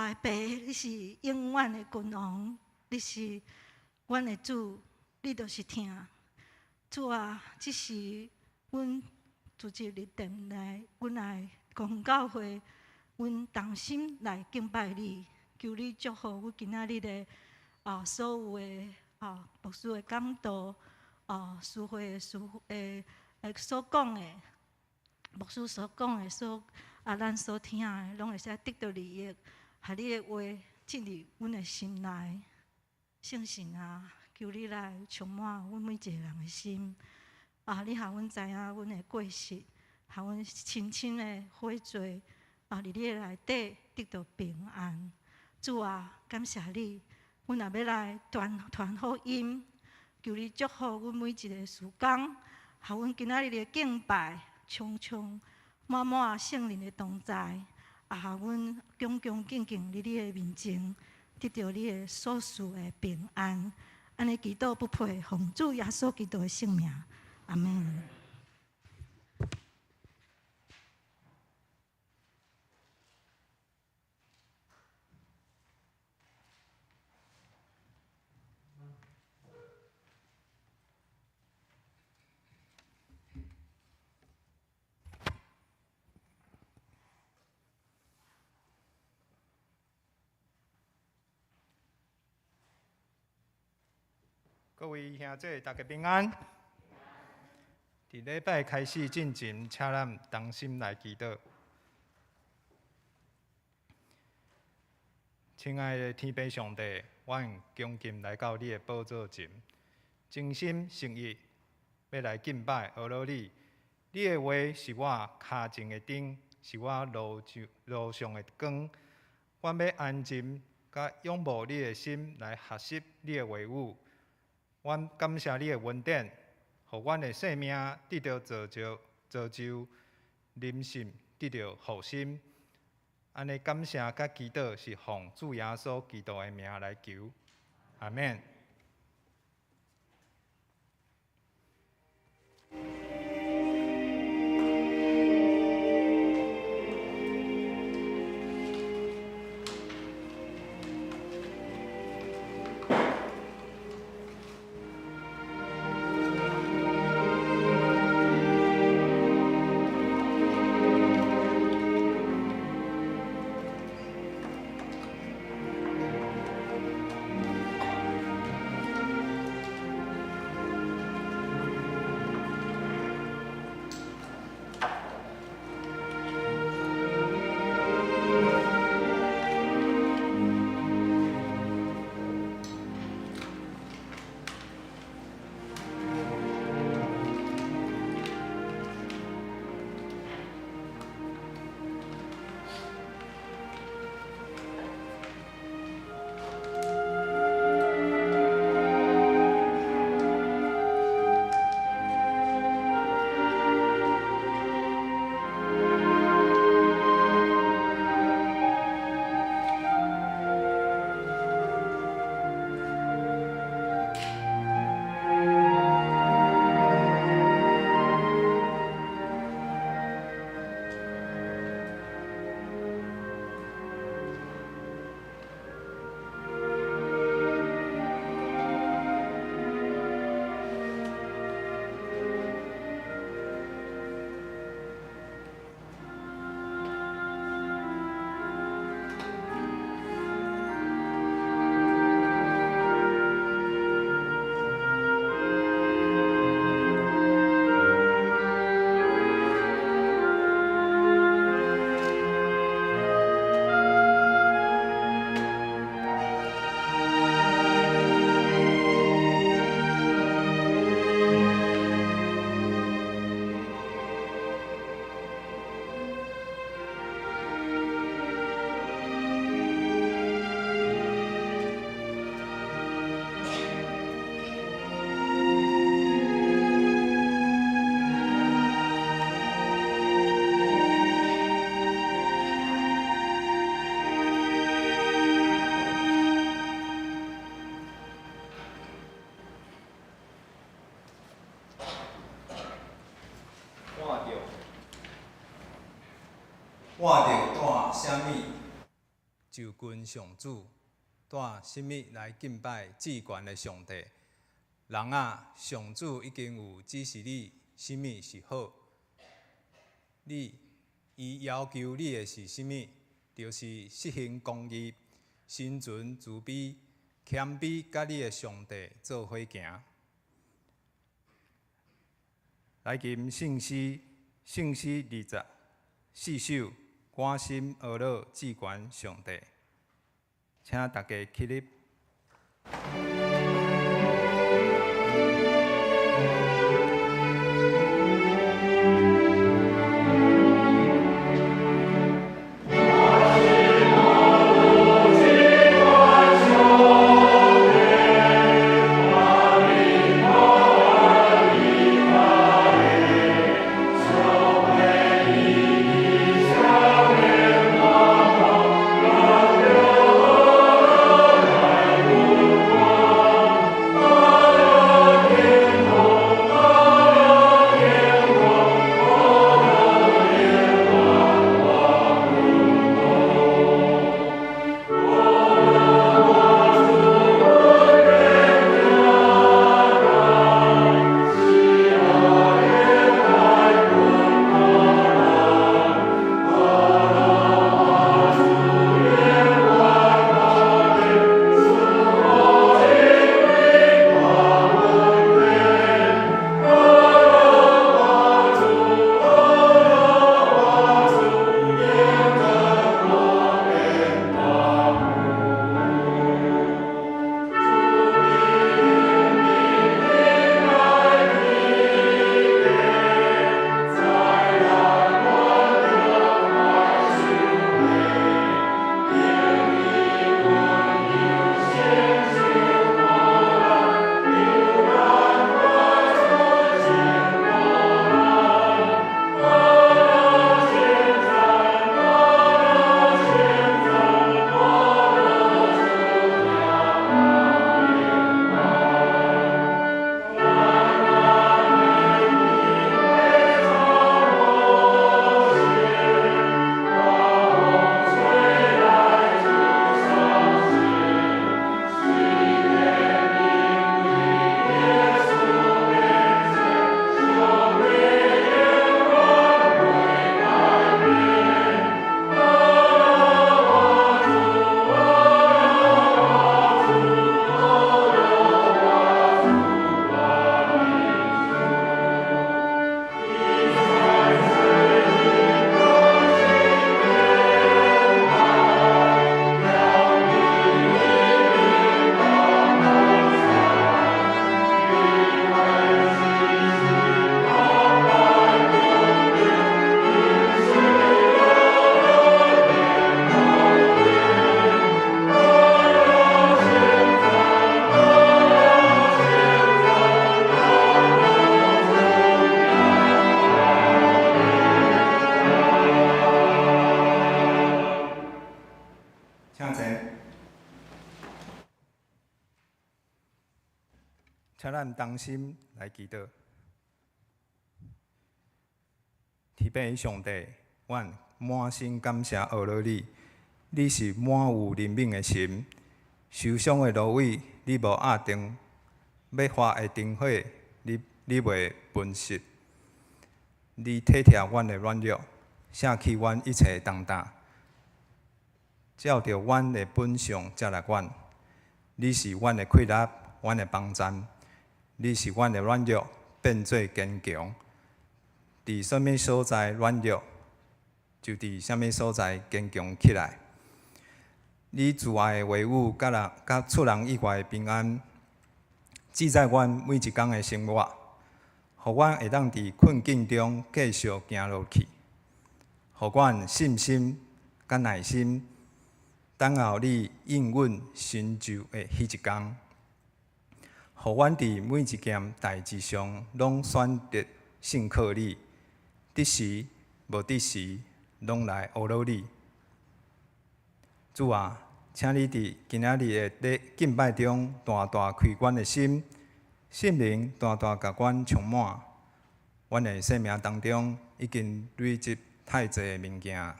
我的爸，你是永遠的君王，你是阮的主，你就是疼。主啊，這是阮組織日殿內，阮來公教會，阮同心來敬拜你，求你祝福阮今仔日的所有的牧師的講道，司會的司的所講的，牧師所講的，所咱所聽的，攏會使得到利益，予你的話進入阮的心內。聖神啊，求你來充滿阮每一個人的心。你予阮知影阮的過失，予阮深深的悔罪。佇你的內底得到平安。主啊，感謝你，阮若欲來傳傳福音，求你祝福阮每一个事工，予阮今仔日的敬拜，充充滿滿聖靈的同在，予阮恭恭敬敬佇你的面前，得著你的所賜的平安。按呢祈禱不配，奉主耶穌基督的聖名，阿們。各位兄弟，大家平安。佇禮拜開始進前，請咱同心來祈禱。親愛的天父上帝，阮恭敬來到你的寶座前，誠心誠意欲來敬拜阿羅你。你的話是我跤前的燈，是我路上的光。阮欲安靜，佮仰慕你的心來學習你的話語。阮感謝你的恩典，予阮的生命得著造就、造就，靈性得著復興。按呢感謝佮祈禱是奉主耶穌基督的名來求，阿們。看著，看著帶啥物，就近上主，帶什物來敬拜至懸的上帝？人啊，上主已經有指示你，什物是好。你伊要求你的是什物？就是實行公義，心存慈悲，謙卑，佮你的上帝做伙行。來吟聖詩，聖詩24首，我心呵咾至懸上帝，請大家起立。請坐。請咱同心來祈禱。天父上帝，阮滿心感謝呵咾你，你是滿有憐憫的神。受傷的蘆葦，你無壓斷；欲發的燈火，你袂噴熄。你體貼阮的軟弱，卸去阮一切重擔，照著阮的本相接納阮。你是阮的氣力，阮的幫贊。你使阮的軟弱變做堅強。佇啥物所在軟弱，就佇啥物所在堅強起來。你慈愛的話語，佮人佮出人意外的平安，記載阮每一工的生活，予阮會當佇困境中繼續行落去，予阮信心佮耐心，等候你應允成就的彼一工。予阮佇每一件代誌上，攏選擇信靠你，得時無得時，攏來呵咾你。主啊，請你佇今仔日的禮敬拜中，大大開阮的心，聖靈大大共阮充滿。阮的生命當中已經累積太濟的物件，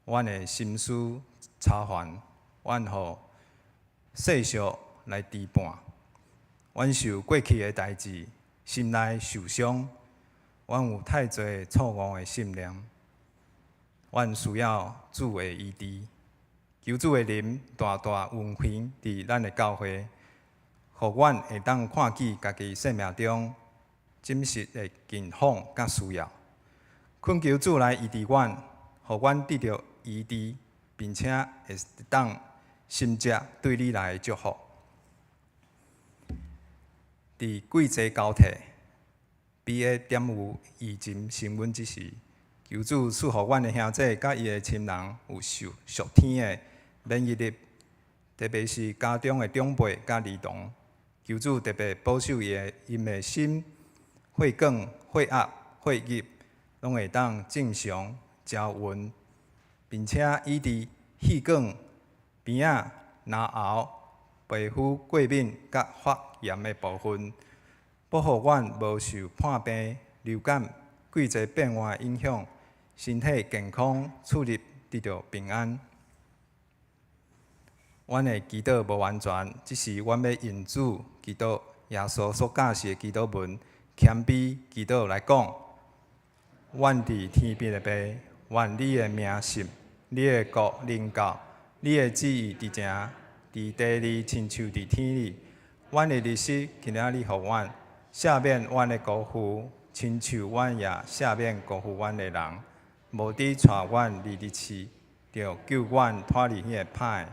阮的心思操煩，阮予世俗來缠絆，阮受過去的代誌，心內受傷，阮有太濟錯誤的信念，阮需要主的醫治，求主的靈大大運行佇咱的教會，予阮會當看見家己生命中真實的境況佮需要，懇求主來醫治阮，予阮得著醫治，並且會當承接對你來的祝福。佇季節交替、悲的點有疫情升溫之時，求主賜予阮的兄弟佮伊的親人有受屬天的免疫力，特別是家中的長輩佮兒童，求主特別保守伊的𪜶的心、血管、血壓、血液，攏會當正常交勻，並且醫治氣管、鼻仔、咽喉、皮膚過敏佮發炎的部分，保護阮無受破病、流感、季節變換的影響，身體健康，出入得著平安。阮的祈禱無完全，這時阮欲用主基督耶穌所教示的祈禱文，謙卑祈禱來講：阮佇天邊的父，願你的名聖，你的國臨到，你的旨意佇成，佇地裡親像佇天裡。阮的日食今仔日予阮，赦免阮的辜負，親像阮也赦免辜負阮的人。無得帶阮入入試，著救阮脫離彼个歹。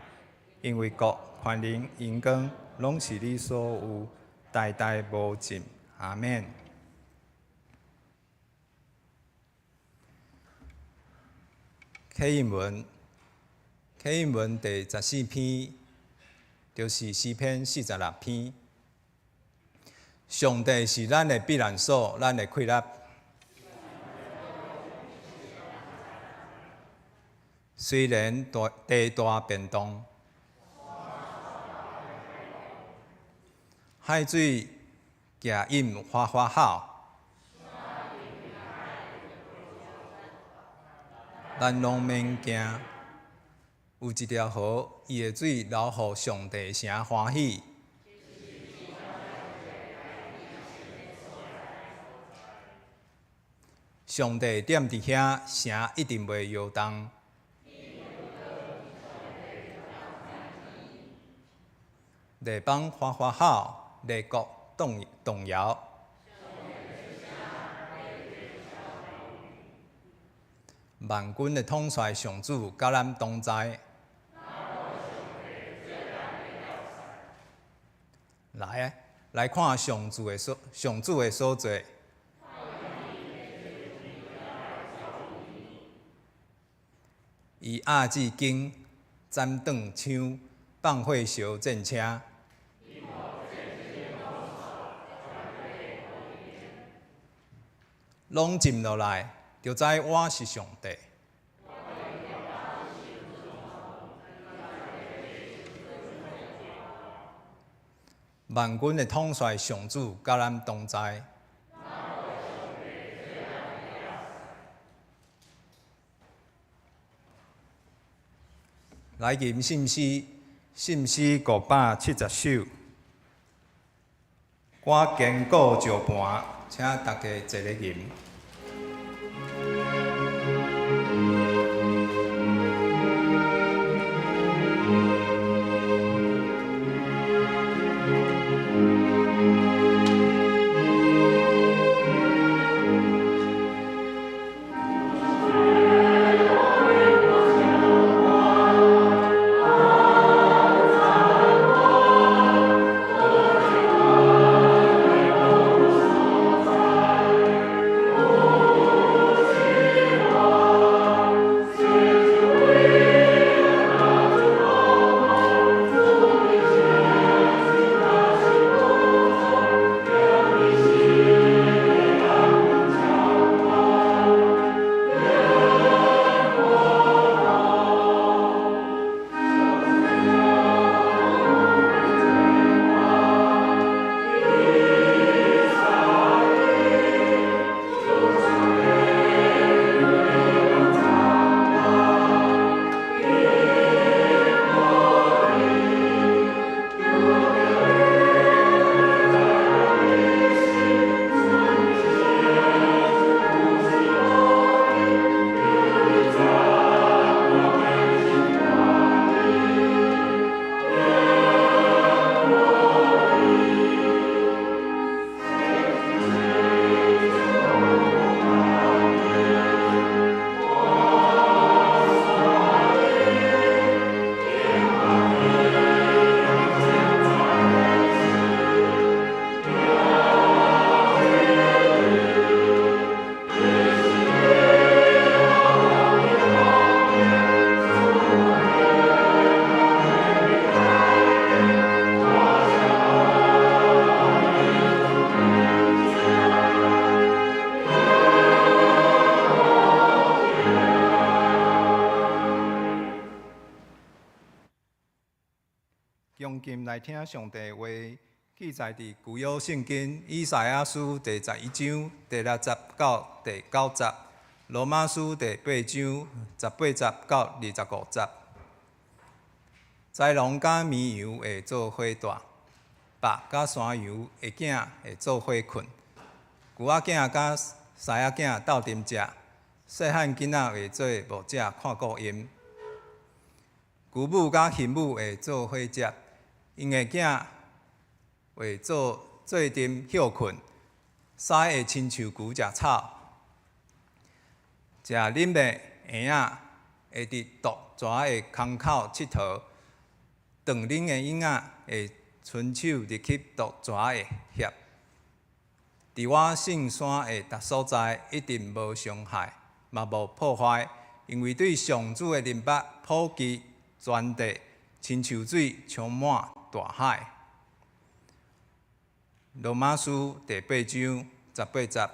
因為國、權能、榮光，攏是你所有，代代無盡。阿們。啟應文，啟應文第14篇，就是詩篇46篇。上帝是咱的避難所，咱的氣力。雖然大地大變動，海水舉湧發發吼，咱攏免驚。有一條河，伊的水流予上帝城歡喜。上帝踮佇遐，城一定袂搖動。列邦發發吼，列國動動搖。萬軍的統帥上主佮咱同在。來，來看上主的所做。伊壓制弓，斬斷槍，放火燒戰車。攏靜落來，就知我是上帝。萬軍的統帥上主佮咱同在。來吟聖詩，聖詩570首。我堅固石盤，請大家齊來吟。來聽上帝話，記載佇舊約聖經以賽亞書第11章第六節到第九節，羅馬書第八章十八節到25節。豺狼佮綿羊會做伙蹛，豹佮山羊的囝會做伙睏，牛仔囝佮獅仔囝鬥陣食，細漢囡仔會做牧者看顧𪜶。龜母佮鴟母會做伙食，𪜶的囝會做陣歇睏，獅會親像牛食草。食奶的嬰仔會佇毒蛇的空口𨑨迌，斷奶的嬰仔會伸手入去毒蛇的穴。佇我聖山的逐所在，一定無傷害，嘛無破壞，因為對上主的仁腹普及全地，親像水充滿大海。羅馬書第八章十八節，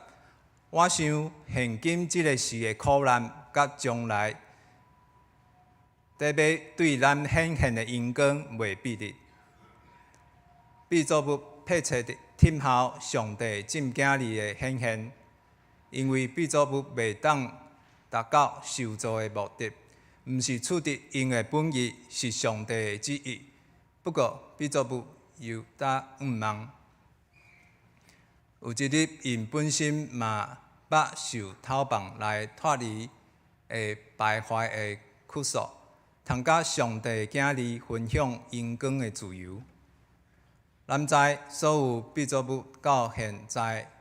我想現今這个世的苦難，佮將來佇欲對咱顯現的榮光袂比得。被造物迫切地等候上帝眾囝兒的顯現，因為被造物袂當達到受造的目的，毋是出佇𪜶的本意，是上帝的旨意。不過，被造物猶擔向望。有一日，𪜶本身嘛欲受敨放來脫離會敗壞的軀索，通佮上帝的囝兒分享榮光的自由。咱知所有被造物到現在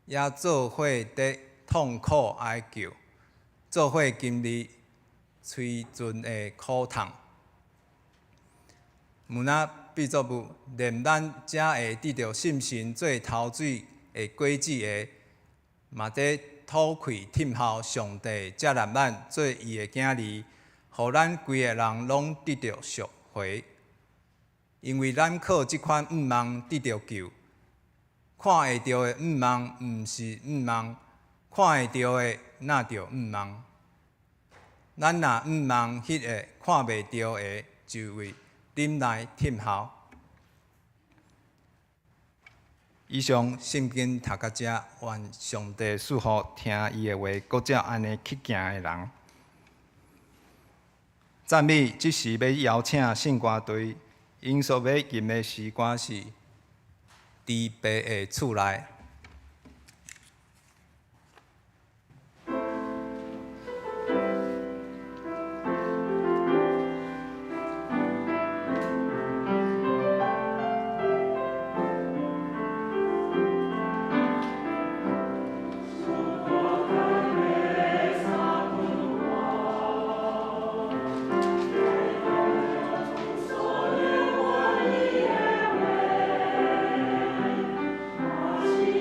也做伙佇痛苦哀叫，做伙經歷催盡的苦痛。毋若被造物，連咱遮會得著信神做頭水的果子的，嘛佇吐氣等候上帝接納咱做伊的囝兒，予咱規个人攏得著贖回。因為咱靠這款向望得著救，看會著的向望毋是向望，看會著的哪著向望？咱若向望彼个看袂著的，就會忍耐等候。以上聖經讀到遮，願上帝賜福聽伊的話，閣照按呢去行的人。讚美，這時欲邀請聖歌隊，𪜶所欲吟的詩歌是《佇爸的厝內》。我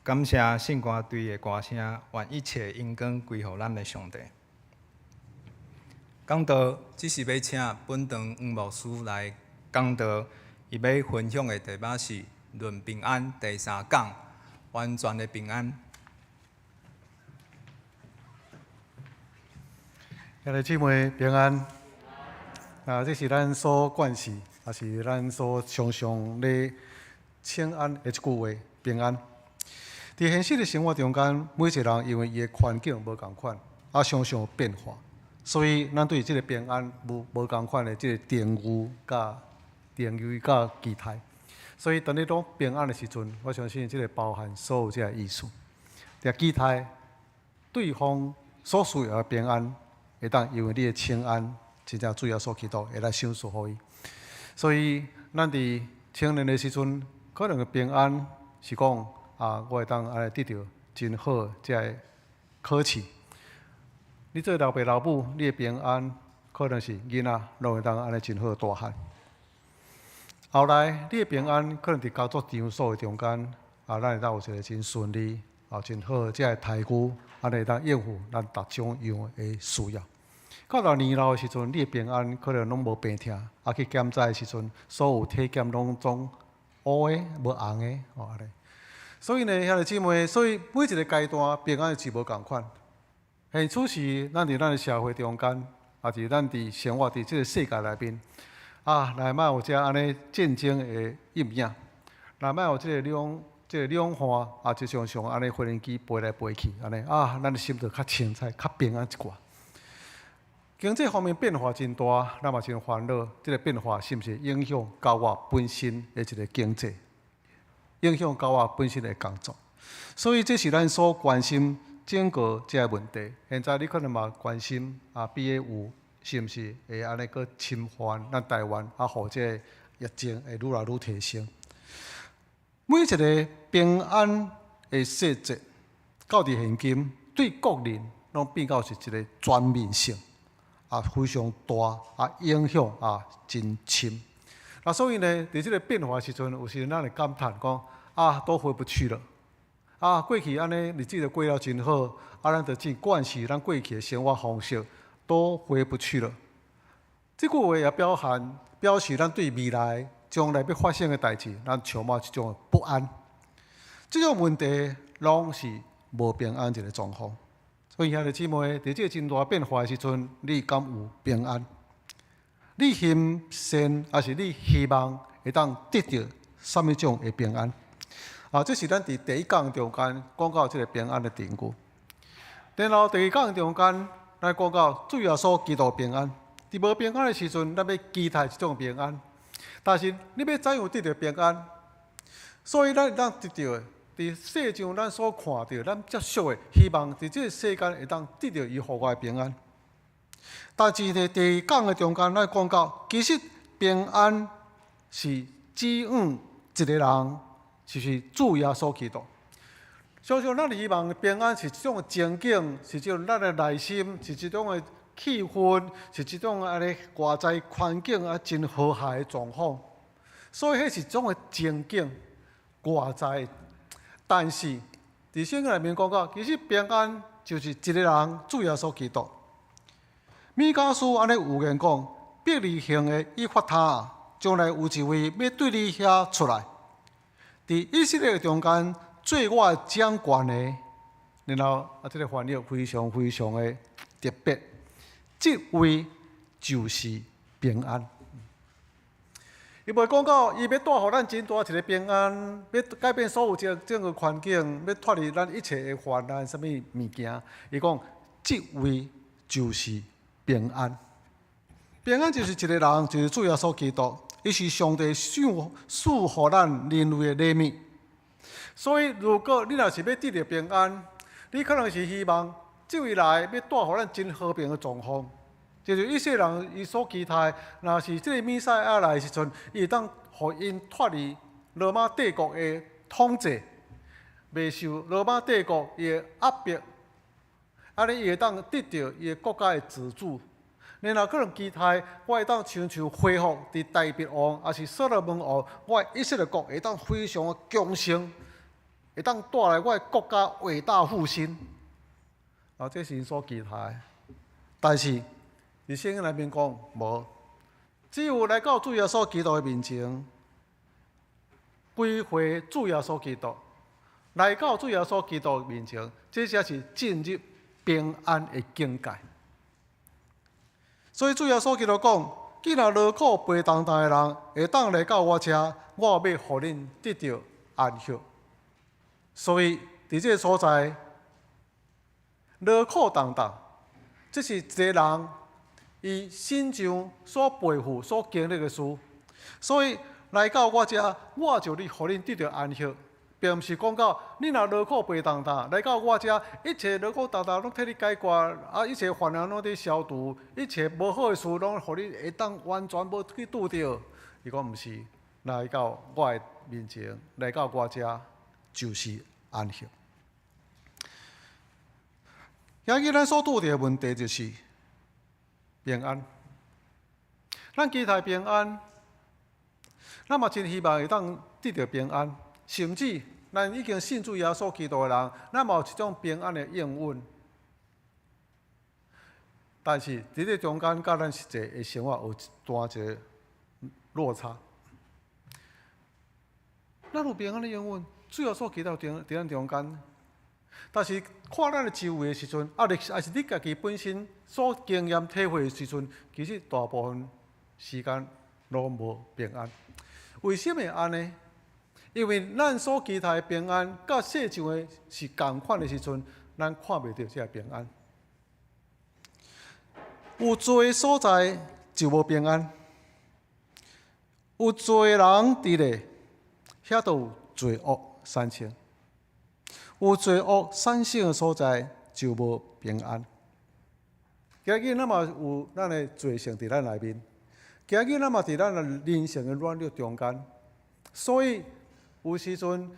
感謝聖歌隊的歌聲，願一切榮光歸予咱的上帝。講道，這時欲請本堂黃牧師來講道，伊欲分享的題目是論平安第三講，完全的平安。兄弟姊妹平安。啊，這是咱所慣勢，也是咱所常常咧請安的一句話，平安。佇現實的生活中間，每一個人因為伊的環境無仝款，啊，常常變化，所以咱對這个平安無無仝款的這个定義佮定義佮期待。所以當你講平安的時陣，我相信這个包含所有這个意思。佇期待對方所需要的平安，會當因為你的請安，真正主耶穌基督會來賞賜予伊。所以咱佇青年的時陣，可能的平安是講啊，我會當按呢得著真好這个考試。你做老爸老母，你的平安可能是囡仔攏會當按呢真好大漢。後來你的平安可能佇工作場所的中間，啊，咱會當有一个真順利、啊真好這个待遇，按呢會當應付咱逐種樣的需要。到老年老的時陣，你的平安可能攏無病疼，啊去檢查的時陣，所有體檢攏總烏的、無紅的，哦按呢。所以呢，兄弟姊妹，所以每一个階段平安是無仝款。現此時，咱佇咱的社會中間，抑是咱佇生活佇這个世界內面，啊，若莫有這按呢戰爭的陰影，若莫有這个兩這个兩岸啊，就像像按呢飛行機飛來飛去，按呢啊，咱的心就較清彩、較平安一寡。經濟方面變化真大，咱嘛真煩惱。這个變化是毋是影響到我本身的一个經濟，影響到我本身的工作？所以這是咱所關心整個這个問題。現在你可能嘛關心啊，BA5是毋是會按呢閣侵犯咱台灣，啊，予這个疫情會愈來愈提升。每一个平安的細節，到佇現今對國人攏變到是一个全面性。啊，非常大啊，影響啊真深。啊，所以呢，佇這个變化時陣，有時咱會感嘆講啊，都回不去了。啊，過去按呢日子都過了真好，啊，咱就真慣勢咱過去的生活方式，都回不去了。這句話也表含表示咱對未來將來欲發生的代誌，咱充滿一種不安。這種問題攏是無平安一个狀況。所以兄弟姊妹，佇這个真大變化的時陣，你敢有平安？你欣羨，抑是你希望會當得著啥物種的平安？啊，這是咱佇第一講中間講到這个平安的定義。然後第二講中間，咱講到主耶穌基督平安。佇無平安的時陣，咱欲期待這種平安。但是你欲怎樣得著平安？所以咱會當得著的。佇世上，咱所看著、咱接觸的，希望佇這个世間會當得著伊予我的平安。但是佇第二講的中間，咱講到，其實平安是指向一个人，就是主耶穌基督。常常咱希望平安是一種情景，是一種咱的內心，是一種的氣氛，是一種按呢外在環境啊真和諧的狀況。所以，彼是一種的情景，外在。但是，佇聖經內面講到，其實平安就是一个人，主耶穌基督。彌迦書按呢預言講，伯利恆的以法他，將來有一位欲對你遐出來，佇以色列中間做我的掌權的。然後啊，這个翻譯非常非常的特別，這位就是平安。伊袂講到，伊欲帶予咱真大一个平安，欲改變所有這整個環境，欲脫離咱一切的患難，啥物物件。伊講，這位就是平安。平安就是一个人，就是主耶穌基督，伊是上帝賞賜予咱人類的禮物。所以，如果你若是欲得著平安，你可能是希望這位來欲帶予咱真和平的狀況。就是以色列人伊所期待，若是這个彌賽亞來的時陣，伊會當予𪜶脫離羅馬帝國的統治，袂受羅馬帝國伊的壓迫，按呢伊會當得著伊的國家的自主。然後可能期待我會當親像恢復佇大衛王，抑是所羅門王，我的以色列國會當非常的強盛，會當帶來我的國家偉大復興。啊，這是𪜶所期待的。但是佇聖經內面講無，只有來到主耶穌基督的面前，歸回主耶穌基督，來到主耶穌基督面前，這才是進入平安的境界。所以主耶穌基督講：既然勞苦背重擔的人會當來到我遮，我欲予恁得著安息。所以佇這个所在，勞苦重擔，這是一个人伊身上所背負、所經歷的事。所以來到我遮，我就予恁得著安息，並毋是講到你若勞苦背重擔來到我遮，一切勞苦重擔攏替你解決，啊，一切煩惱攏替你消除，一切無好的事攏予你會當完全無去拄著。伊講毋是，來到我的面前，來到我遮就是安息。今日咱所拄著的問題就是平安。咱期待平安，咱嘛真希望會當得著平安，甚至咱已經信主耶穌基督的人，咱嘛有一種平安的應允。但是佇這中間，佮咱實際的生活有一大一个落差。咱有平安的應允，主耶穌基督佇咱中間，但是看咱的周圍的時陣，啊，抑是你家己本身所經驗體會的時陣，其實大部分時間攏無平安。為啥物會按呢？因為咱所期待的平安，佮世上的是仝款的時陣，咱看袂著這个平安。有罪的所在就無平安，有罪人佇咧，遐就有罪惡產生。有罪惡產生的所在就無平安。今日咱嘛有咱的罪性佇咱內面，今日咱嘛佇咱的人性的軟弱中間，所以有時陣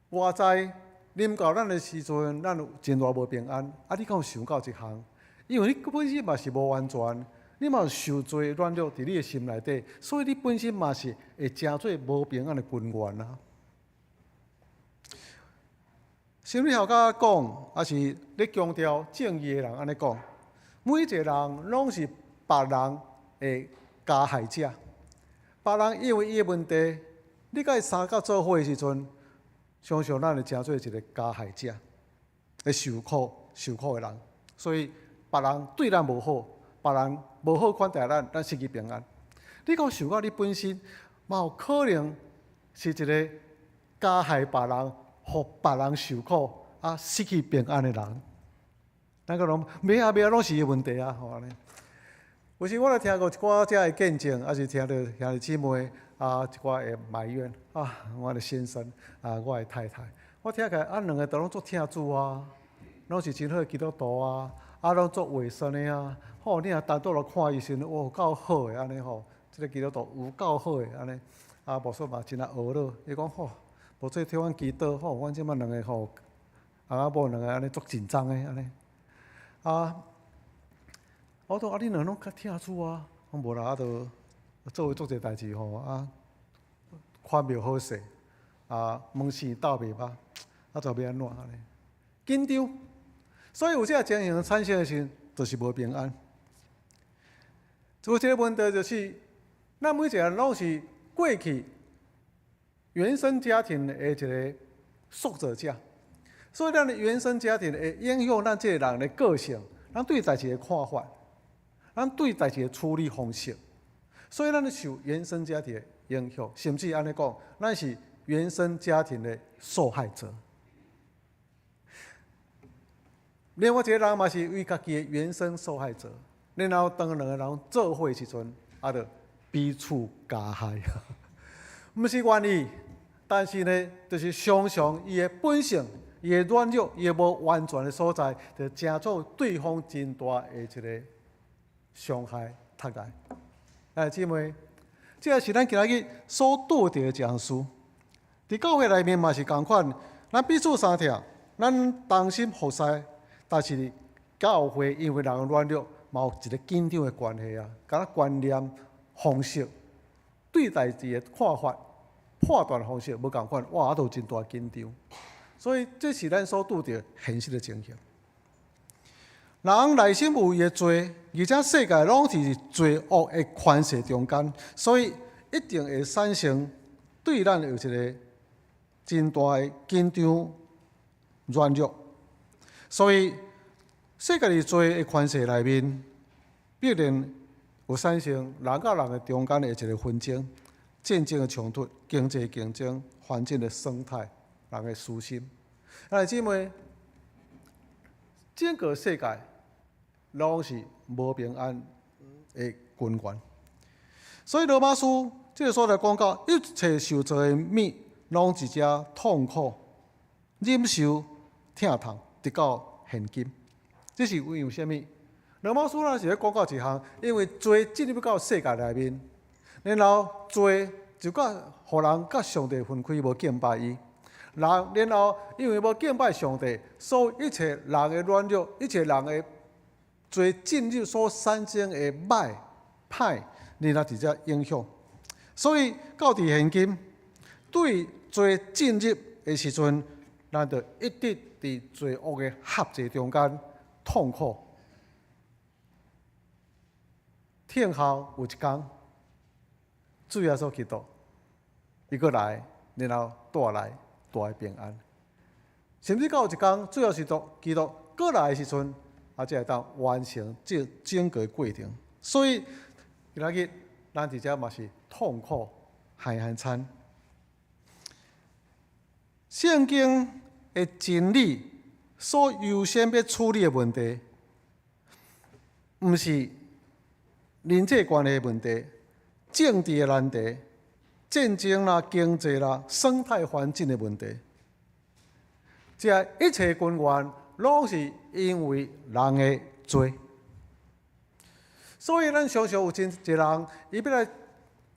外在臨到咱的時陣，咱有真大無平安。啊，你敢有想到一項？因為你本身嘛是無完全，你嘛有受罪軟弱佇你的心內底，所以你本身嘛是會成做無平安的根源啊。心理學家講，抑是咧強調正義的人按呢講，每一個人攏是別人的加害者。別人因為伊的問題，你佮伊相佮做伙的時陣，常常咱會成做一個加害者，會受苦受苦的人。所以別人對咱無好，別人無好款待咱，咱失去平安。你敢有想過你本身嘛有可能是一個加害別人，予別人受苦啊，失去平安的人？咱閣攏袂啊袂啊，攏是伊的問題啊！吼按呢。有時我來聽過一寡遮的見證，抑是聽著兄弟姊妹啊一寡的埋怨啊，我的先生啊，我的太太，我聽起來啊，兩个都攏足疼主啊，攏是真好的基督徒啊，啊，攏足委身的啊。吼，你若單獨來看伊時陣，哇，有夠好的按呢吼，這个基督徒有夠好的按呢。啊，牧師嘛真啊懊惱，伊講吼，無做替阮祈禱吼，阮這擺兩个吼，翁仔某兩个按呢足緊張的按呢。啊，我講啊，恁兩个攏較疼主啊，講無啦，啊，著做伙做濟代誌吼，啊，看廟好勢，啊，門生鬥袂捌，啊，就欲按怎按呢？緊張，所以有這个情形產生的時陣，就是無平安。有一个問題就是，咱每一个人攏是過去原生家庭的一个塑造者，所以咱的原生家庭會影響咱這个人的個性，咱對代誌的看法，咱對代誌的處理方式，所以咱受原生家庭的影響，甚至按呢講，咱是原生家庭的受害者。另外一个人嘛是為家己的原生受害者，然後當兩個人做伙的時陣，啊，就彼此加害，毋是願意，但是呢，就是常常伊的本性、伊的軟弱、伊的無完全的所在，就成做對方真大的一个傷害、毒害。來，姊妹，這个是咱今仔日所拄著的一項事。佇教會內面嘛是仝款，咱彼此相疼，咱同心服侍，但是教會因為人的軟弱，嘛有一个緊張的關係啊，敢若觀念、方式、對代誌的看法，判斷方式無仝款，哇，都有真大緊張。所以這是咱所拄著現實的情形。人內心有伊的罪，而且世界攏是罪惡的權勢中間，所以一定會產生對咱有一個真大的緊張、軟弱。所以世界佇罪的權勢內面，必然有產生人佮人的中間的一個紛爭、戰爭的衝突、經濟競爭、環境的生態、人的私心。兄弟姊妹，整個世界攏是無平安的根源。所以羅馬書這個所在講到，一切受造的物，攏佇遮痛苦、忍受疼痛，直到現今。這是因為啥物？羅馬書咱是咧講到一項，因為罪進入到世界內面，然後罪就佮予人佮上帝分開，無敬拜伊。人然後因為無敬拜上帝，所以一切人的軟弱，一切人的罪進入所產生的歹歹，然後佇遮影響。所以到佇現今，對罪進入的時陣，咱就一直佇罪惡的轄制中間痛苦。聽候有一天，主耶穌基督伊閣來，然後帶來大的平安。甚至到有一天，主耶穌基督閣來的時陣，才會當完成這整個過程。所以今仔日咱佇遮嘛是痛苦寒寒餐。聖經的真理所優先欲處理的問題，毋是人際關係問題、政治的難題、戰爭啦、經濟啦、生態環境的問題。這一切根源攏是因為人的罪。所以咱常常有真濟人，伊欲來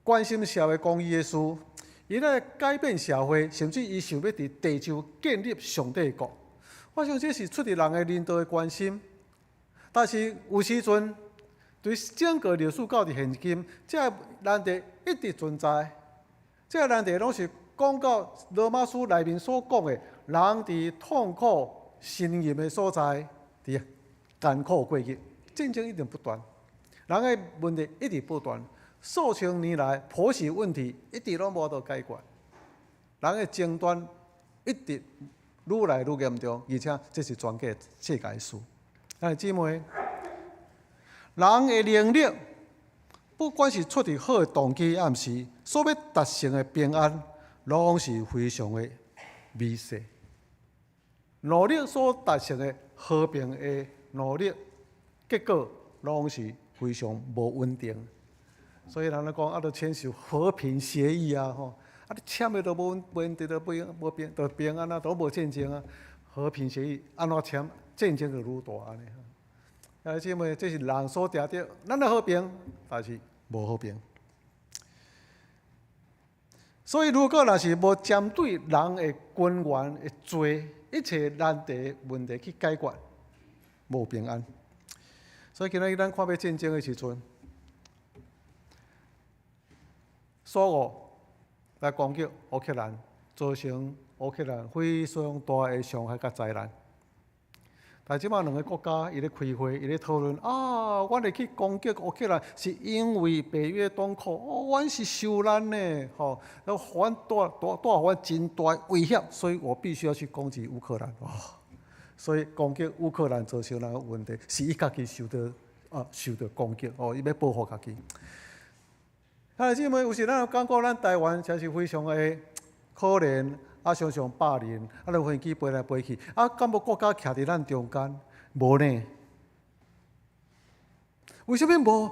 關心社會公義的事，伊來改變社會，甚至伊想欲佇地球建立上帝國。我想這是出佇人的人道的關心，但是有時陣對整個歷史到佇現今，這個難題一直存在。這個難題攏是講到羅馬書內面所講的，人佇痛苦呻吟的所在，佇艱苦過日，戰爭一定不斷，人的問題一直不斷，數千年來婆媳問題一直攏無法度解決，人的爭端一直愈來愈嚴重，而且這是全世界的事。兄弟姊妹，人的能力，不管是出佇好的動機，抑毋是所欲達成的平安，攏是非常的微細。努力所達成的和平的努力，結果攏是非常無穩定。所以人咧講啊，著簽署和平協議啊，吼，啊你簽的都無問題，都無平，都平安啊，都無戰爭啊。和平協議按怎簽，戰爭就愈大按呢。兄弟姊妹，這是人所定著，咱的和平，但是無和平。所以，如果若是無針對人的根源的罪，一切難題問題去解決，無平安。所以今仔日咱看欲戰爭的時陣，蘇俄來攻擊烏克蘭，造成烏克蘭非常大的傷害佮災難。但這擺兩个國家伊咧開會，伊咧討論啊，阮會去攻擊烏克蘭，是因為北約東擴，哦，阮是受難呢，吼，予阮帶帶帶予阮真大威脅，所以我必須要去攻擊烏克蘭。哦，所以攻擊烏克蘭造成咱個問題，是伊家己受著攻擊，哦，伊欲報復家己。兄弟姊妹，有時咱感覺咱台灣真是非常的可憐。啊，常常霸凌，啊，佇飛機飛來飛去，啊，敢無國家徛佇咱中間？無呢？為啥物無？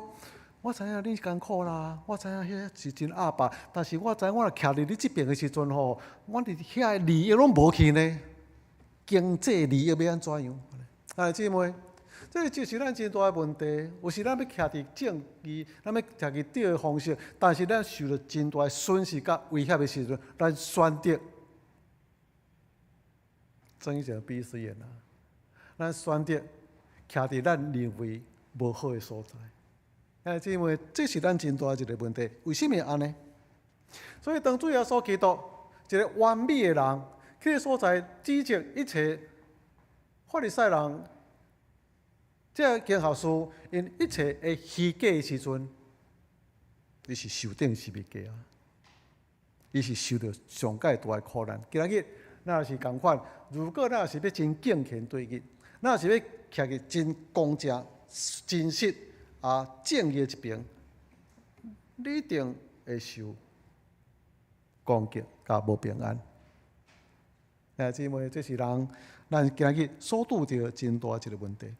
我知影你艱苦啦，我知影彼是真壓迫，但是我知影我若徛佇你這邊的時陣吼，阮佇遐的利益攏無去呢，經濟利益欲按怎樣？兄弟姊妹，這就是咱真大的問題。有時咱欲徛佇正義，咱欲徛佇對的方式，但是咱受著真大的損失佮威脅的時陣，咱選擇睜一隻閉一隻眼啊！咱選擇徛佇咱認為無好的所在。兄弟姊妹，這是咱真大一個問題。為啥物按呢？所以當主耶穌基督一個完美的人，去所在指責一切法利賽人，這個經學士𪜶一切的虛假的時陣，伊是受釘十字架啊！伊是受著上蓋大的苦難。今仔日咱也是仝款，如果咱若是欲真敬虔對日，咱若是欲徛佇真公正、真實啊正義的一邊，你一定會受攻擊佮無平安。兄弟姊妹，這是人咱今日所拄著真大一個問題。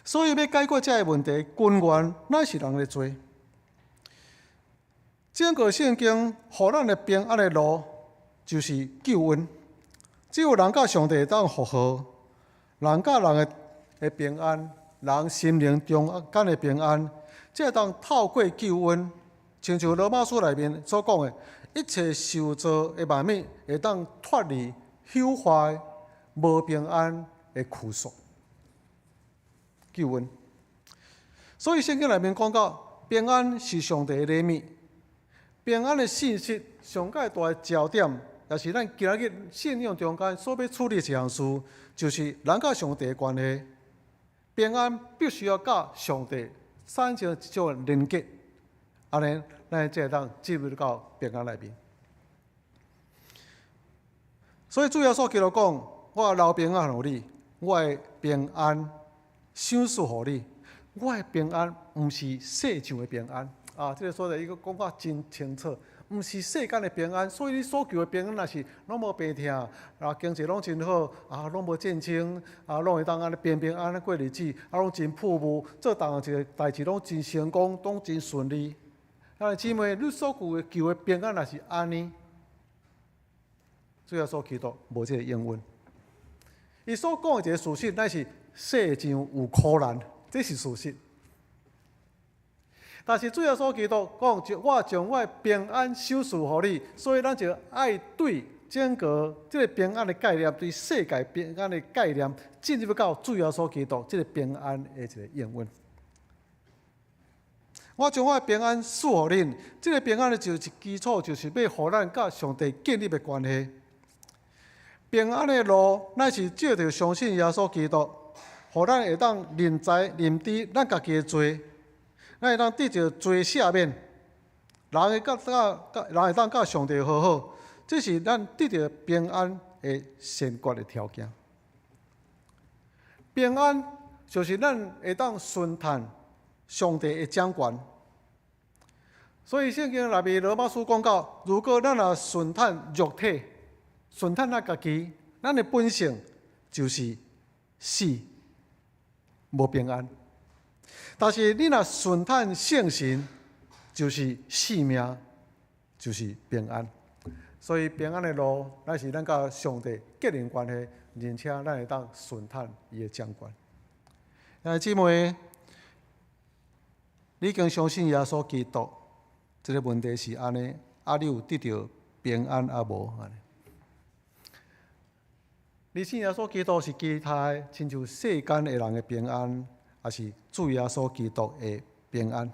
所以欲解決這个問題，根源乃是人的罪。整個聖經予咱的平安的路，就是救恩。只有人佮上帝會當復和，人佮人的平安，人心靈中間的平安，才會當透過救恩，親像羅馬書內面所講的，一切受造的萬物會當脫離朽壞、無平安的拘束。救恩。所以聖經內面講到，平安是上帝的禮物。平安的信息上蓋大的焦點，也是咱今仔日信仰中間所欲處理一項事，就是人佮上帝的關係。平安必須要佮上帝產生一種連結，按呢，咱才會當進入到平安內面。所以主耶穌基督講：我留平安予你，我的平安賞賜予你。我的平安毋是世上的平安。啊，這個所在伊閣講甲真清楚，毋是世間的平安，所以你所求的平安，若是攏無病疼，啊，經濟攏真好，啊，攏無戰爭，啊，攏會當按呢平平安安過日子，啊，攏真富裕，做逐項一个代誌攏真成功，攏真順利。啊，姊妹，你所求的求的平安，若是按呢，主耶穌基督無這个應允。伊所講的一个事實，乃是世上有苦難，這是事實。但是主耶穌基督講，我將我的平安賞賜予你，所以咱就愛對整個這个平安的概念，對世界平安的概念，進入到主耶穌基督這个平安的一个應允。我將我的平安賜予恁，這个平安的就是基礎，就是欲予咱佮上帝建立的關係。平安的路，乃是藉著相信耶穌基督，予咱會當認知、認知咱家己的罪。咱會當得著罪赦免，人會佮佮人會當佮上帝和好，這是咱得著平安的先決的條件。平安就是咱會當順趁上帝的掌權。所以聖經內面羅馬書講到，如果咱若順趁肉體，順趁咱家己，咱的本性就是死，無平安。但是你若順趁聖神，就是生命，就是平安。所以平安的路，乃是咱佮上帝建立關係，而且咱會當順趁伊的掌權。兄弟姊妹，你已經相信耶穌基督，這个問題是按呢？啊，你有得著平安抑無？按呢？你信耶穌基督是其他的，親像世間的人的平安，抑是主耶穌基督的平安？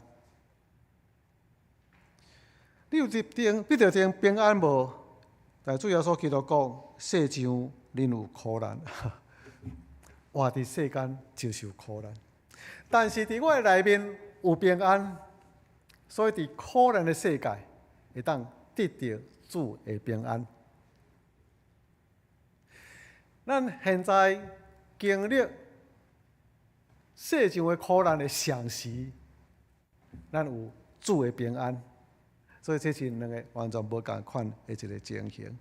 你有得著平安無？但主耶穌基督講，世上恁有苦難，活佇世間就是有苦難。但是佇我的內面有平安，所以佇苦難的世界會當得著主的平安。咱現在經歷世上的苦難的同時，咱有主的平安，所以這是兩个完全無仝款的一个情形。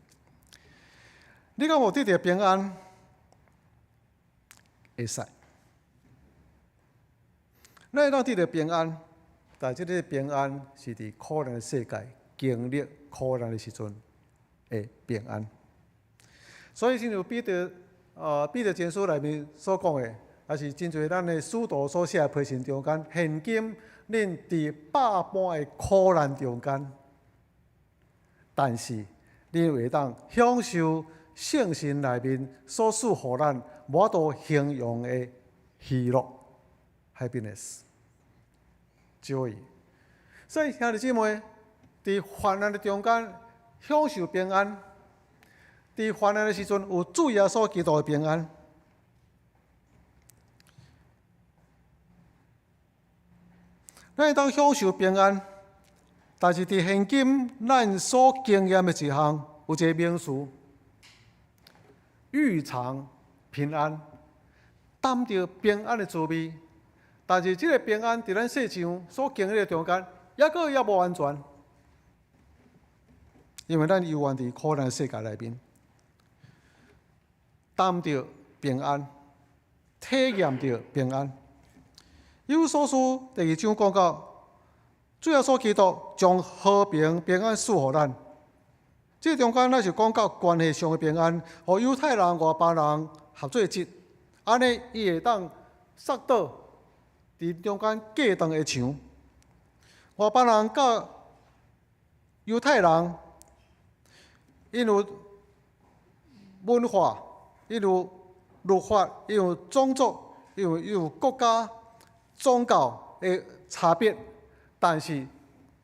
你敢有得著平安？會使。咱會當得著平安，但這个平安是佇苦難的世界經歷苦難的時陣的平安。所以，親像彼得前書內面所講的，也是真濟咱的使徒所寫的批信中間，現今恁佇百般的苦難中間，但是恁會當享受聖神內面所賜予咱無法度形容的喜樂，happiness，joy。所以兄弟姊妹，佇患難的中間享受平安，佇患難的時陣有主耶穌基督的平安。咱會當享受平安，但是佇現今咱所經驗的一項，有一個名詞，預嘗平安，擔著平安的滋味。但是這個平安佇咱世上所經歷的中間，猶閣猶無完全，因為咱猶原佇苦難世界內面，擔著平安，體驗著平安。以弗所書第二章講到，主耶穌基督將和平平安賜予咱。這中間咱是講到關係上的平安，予猶太人、外邦人合做一，按呢伊會當殺倒佇中間隔斷的牆。外邦人佮猶太人，𪜶有文化，𪜶有律法，𪜶有種族，𪜶有國家、宗教的差別，但是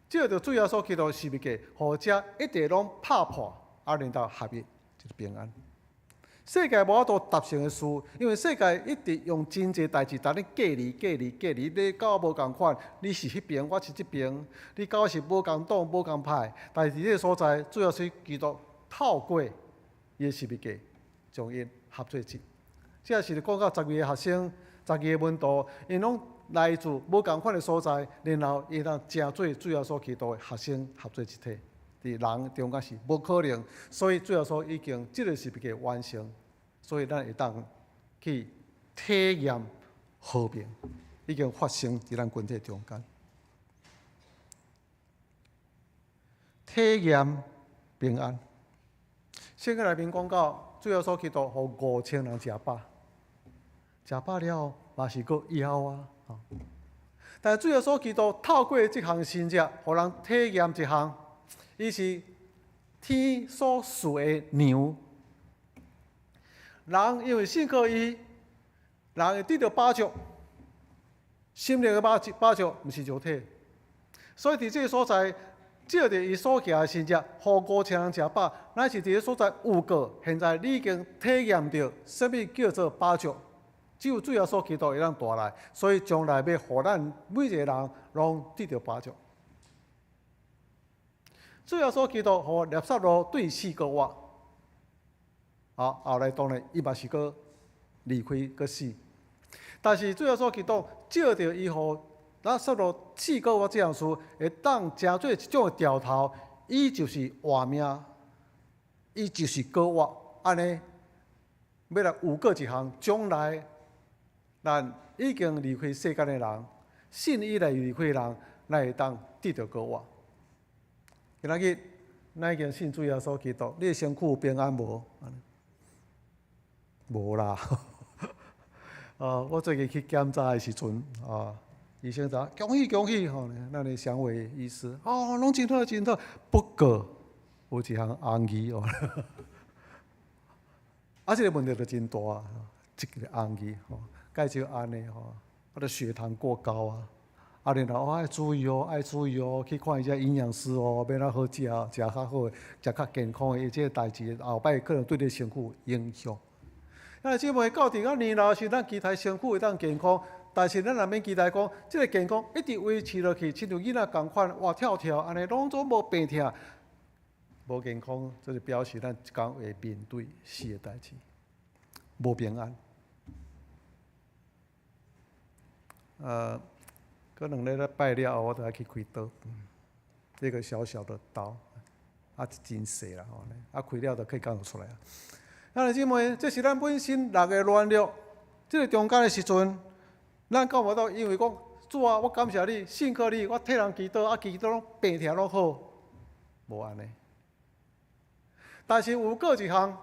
藉著主耶穌基督十字架，予這一切攏拍破，啊，然後合一，就是平安。世界無法度達成的事，因為世界一直用真濟代誌共你隔離、隔離、隔離。你佮我無仝款，你是彼邊，我是這邊，你佮我是無仝黨、無仝派。但是佇這個所在，主耶穌基督透過伊的十字架，將𪜶合做一。這是講到12個學生、12個門徒，𪜶攏來自無仝款的所在，然後伊通成做主耶穌基督的學生，合做一體。佇人中間是無可能，所以主耶穌已經這個十字架完成，所以咱會當去體驗和平，已經發生佇咱群體中間。體驗平安。聖經內面講到，主耶穌基督予5000人食飽，食飽了後嘛是閣枵啊！但是主耶穌基督透過這項神蹟，予人體驗一項，伊是天所賜的糧。人因為信靠伊，人會得著飽足，心靈的飽足，飽足毋是肉體。所以佇這個所在，藉著伊所行的神蹟，予5000人食飽，乃是佇這所在有過。現在你已經體驗著啥物叫做飽足，只有主耶穌基督會當帶來，所以將來欲予咱每一個人攏得著飽足。主耶穌基督予拉撒路對死閣活，啊，後來當然伊嘛是閣離開閣死，但是主耶穌基督藉著伊予拉撒路死閣活這項事，會當成做一種的兆頭，伊就是活命，伊就是閣活，按呢欲來預告一項，將來咱已經離開世間的人，信伊來離開的人，咱會當得著閣活。今仔日，咱已經信主耶穌基督，你的身軀有平安無？無啦。我最近去檢查的時陣，啊，醫生講恭喜恭喜，吼，咱的祥偉醫師，哦，攏真好真好。不過有一項紅字哦，啊，這個問題就真大，這個紅字吼，介少按呢吼，啊，著血糖過高啊。啊，然後愛注意哦，愛注意哦，去看一下營養師哦，欲按怎好食，食較好，食較健康的，這個代誌後擺可能對你身軀有影響。啊，姊妹到佇個年老時，咱期待身軀會當健康，但是咱若免期待講，這個健康一直維持落去，親像囡仔仝款活跳跳，按呢攏總無病疼，無健康，這就表示咱一工會面對死的代誌，無平安。閣兩禮拜了後，我就愛去開刀，一個小小的刀，啊，真細啦吼，啊，開了就可以講出來啊。啊，姊妹，這是咱本身六个軟弱，這個中間的時陣，咱敢有法度？因為講主啊，我感謝你，信靠你，我替人祈禱，啊，祈禱攏病疼攏好，無按呢。但是有閣一項，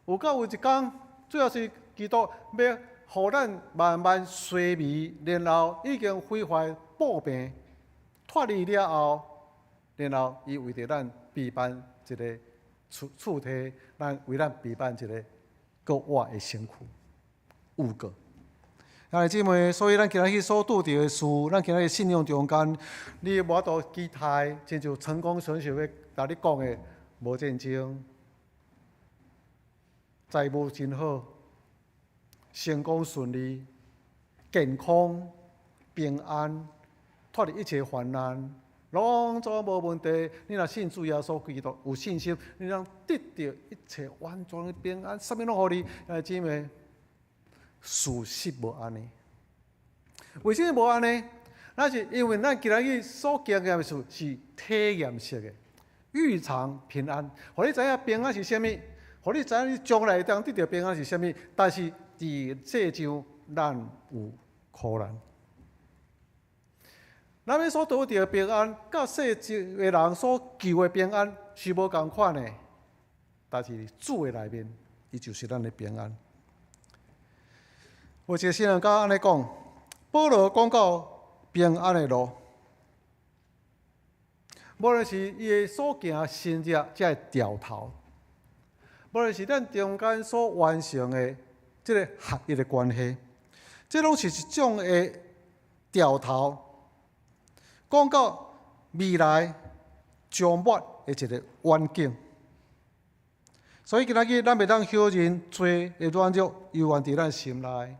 有閣有一工，主要是基督欲予咱慢慢衰微，然後已經毀壞布病脫離了後，然後伊為著咱備辦一個處體，咱為咱備辦一個閣活的身軀，有閣。兄弟姊妹，所以咱今仔日所拄著的事，咱今仔日信仰中間，你無法度期待，親像成功神學會共你講的，無戰爭，財務真好，成功順利，健康平安，脫離一切患難，攏總無問題。你若信主耶穌基督，有信心，你通得著一切完全的平安，啥物攏予你。兄弟姊妹，事實無按呢。為啥物無按呢？那是因為咱今仔日所經驗的事是體驗式的，預嘗平安，予你知影平安是啥物，予你知影你將來會當得著平安是啥物。但是佇世上，咱有苦難。咱欲所得著的平安，佮世上的人所求的平安是無仝款的。但是主的內面，伊就是咱的平安。有一個神學家按呢講，保羅講到平安的路，無論是伊的所行神蹟這个兆頭，無論是咱中間所完成的這个合一的關係，這攏是一種的兆頭，講到未來將末的一個遠景。所以今仔日咱袂當否認罪的軟弱猶原佇咱心內。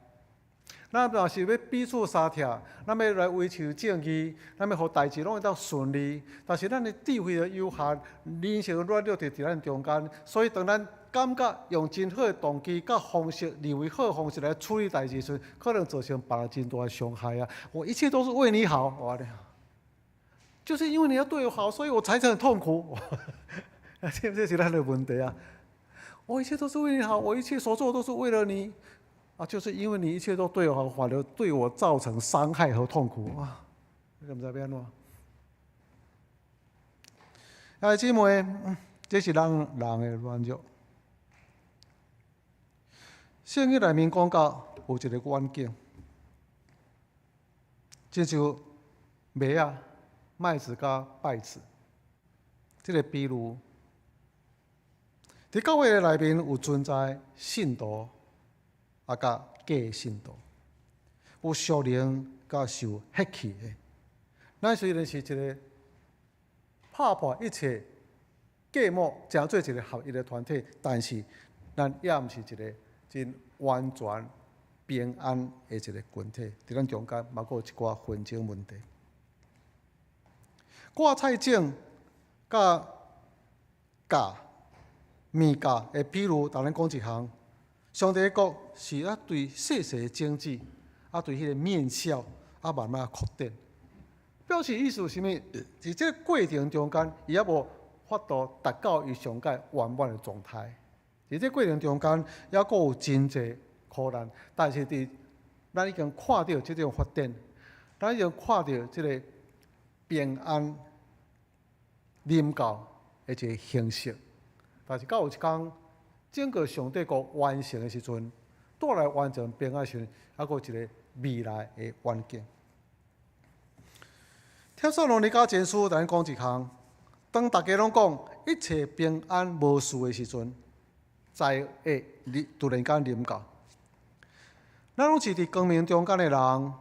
咱若是欲彼此相疼，咱欲來維持正義，咱欲予代誌攏會當順利。但是咱的智慧的有限，人性的軟弱就佇咱中間。所以當咱感覺用真好的動機、佮方式，認為好的方式來處理代誌時，可能造成別人真大的傷害啊！我一切都是為你好，我就是因為你要對我好，所以我才很痛苦。這是咱的問題啊！我一切都是為你好，我一切所做都是為了你。啊，就是因為你一切都對我好，反而對我造成傷害和痛苦啊！你毋知欲按怎？兄弟姊妹，這是咱人的軟弱。聖經內面講到有一個遠景，親像麥仔、麥子佮稗子，這個比喻，佇教會的內面有存在信徒。啊，佮假信徒，有屬靈佮受血氣的。咱雖然是一個拍破一切隔膜，成做一個合一的團體，但是咱也毋是一個真完全平安的一個群體。佇咱中間嘛，閣有一寡紛爭問題。割菜種佮刈麵莢的比喻，逐咱講一項。上帝的國是啊，對細細的種子，啊對彼个麵酵啊慢慢擴展。表示意思是啥物？佇這个過程中間，伊猶無法度達到伊上蓋圓滿的狀態。佇這個過程中間，猶閣有真濟苦難，但是佇咱已經看著這種發展，咱已經看著這个平安臨到的一个形式。但是到有一工，整個上帝國完成的時陣，帶來完全平安時陣，猶閣有一個未來的遠景。帖撒羅尼迦前書，咱講一項，當大家攏講一切平安無事的時陣，災禍突然間臨到。咱攏是佇光明中間的人，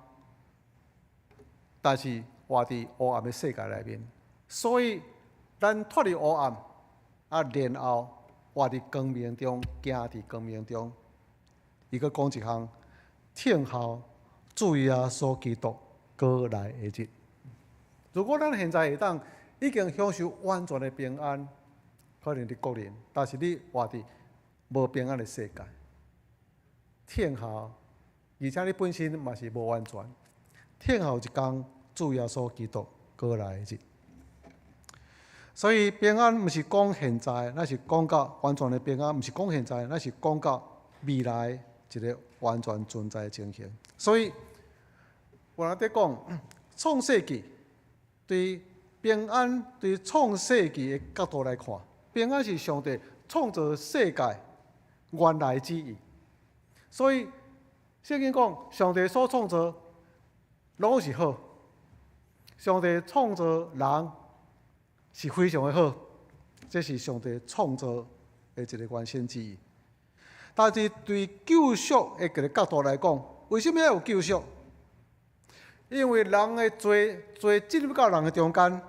但是活佇黑暗的世界內面，所以咱脫離黑暗，啊，然後活佇光明中，行佇光明中。伊閣講一項，等候主耶穌基督閣來的日。如果咱現在會當已經享受完全的平安，可能佇國內，但是你活佇無平安的世界，等候，而且你本身嘛是無完全，等候一工主耶穌基督閣來的日。所以平安毋是講現在，咱是講到完全的平安，毋是講現在，咱是講到未來一個完全存在的情形。所以有人佇講創世記對平安，對創世記的角度來看，平安是上帝創造世界原來旨意。所以聖經講，上帝所創造攏是好，上帝創造人是非常的好，這是上帝創造的一個原先旨意。但是對救贖的這个角度來講，為啥物愛有救贖？因為人的罪罪進入到人的中間，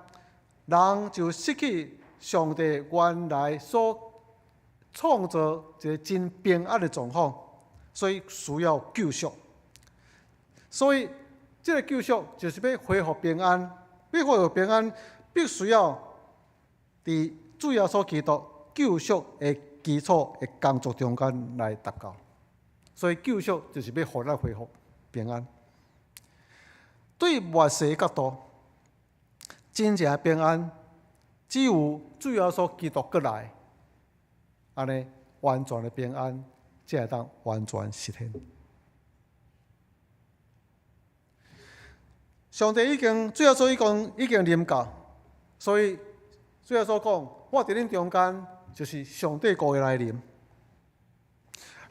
人就失去上帝原來所創造一個真平安的狀況，所以需要救贖。所以這個救贖就是欲恢復平安，欲恢復平安，必須要佇主耶穌基督救贖的基礎的工作中間來達到。所以救贖就是欲予咱恢復平安。對末世角度，真正平安只有主耶穌基督閣來，按呢完全的平安才會當完全實現。上帝已經，主耶穌已經已經臨到，所以主耶穌講：我佇恁中間，就是上帝國的來臨。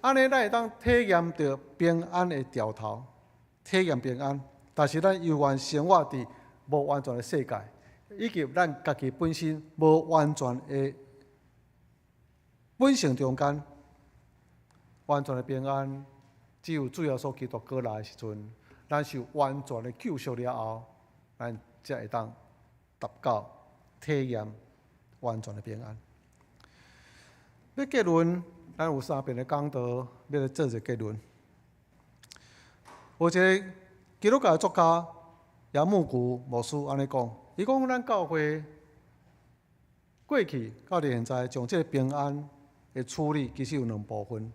按呢，咱會當體驗著平安的兆頭，體驗平安。但是咱猶原生活佇無完全的世界，以及咱家己本身無完全的本性中間，完全的平安，只有主耶穌基督閣來的時陣，咱受完全的救贖了後，咱才會當達到體驗完全的平安。欲結論，咱有三遍的講道，欲來做一個結論。有一個基督教的作家楊牧谷牧師按呢講，伊講咱教會過去到現在，將這個平安的處理，其實有兩部分。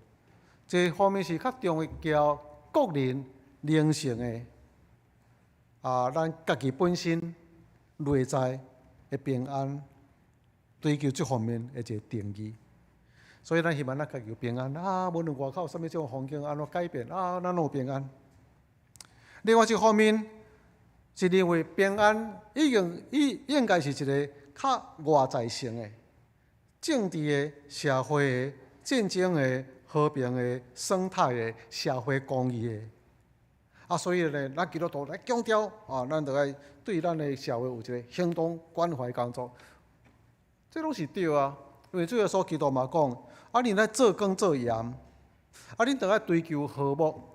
一方面是較重要個人靈性的，啊，咱家己本身內在的平安，追求這方面的一個定義。所以咱希望咱家己有平安啊，無論外口啥物種環境按怎改變啊，咱攏有平安。另外一方面是認為平安已經應應該是一個較外在性的政治的、社會的、戰爭的、和平的、生態的、社會公義的。啊，所以呢，咱基督徒來強調啊，咱著愛對咱的社會有一個行動關懷工作，這攏是對啊。因為主耶穌基督嘛講，啊，恁愛做光做鹽，啊，恁著愛追求和睦。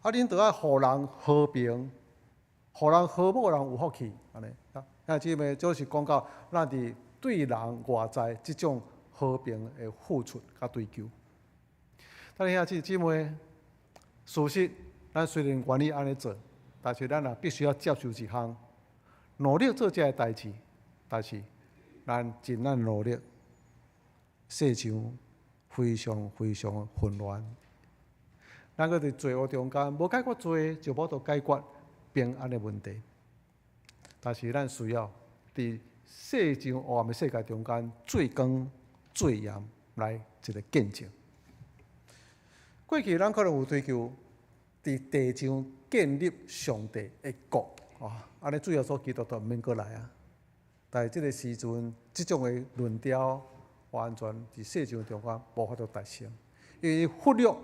啊！恁著愛予人和平，予人和睦，人有福氣，按呢。啊，這個就是講到咱佇對人外在這種和平的付出佮追求。但是兄弟姊妹，事實咱雖然願意按呢做，但是咱也必須要接受一項，努力做這个代誌，但是咱盡咱努力，世上非常非常混亂。咱閣佇罪惡中間，無解決罪，就無法度解決平安的問題。但是咱需要佇世上黑暗的世界中間，做光做鹽來一個見證。過去咱可能有追求佇地上建立上帝的國，啊，按呢主耶穌基督就毋免閣來啊。但是這个時陣，這種的論調完全佇世上中間無法度達成，因為忽略。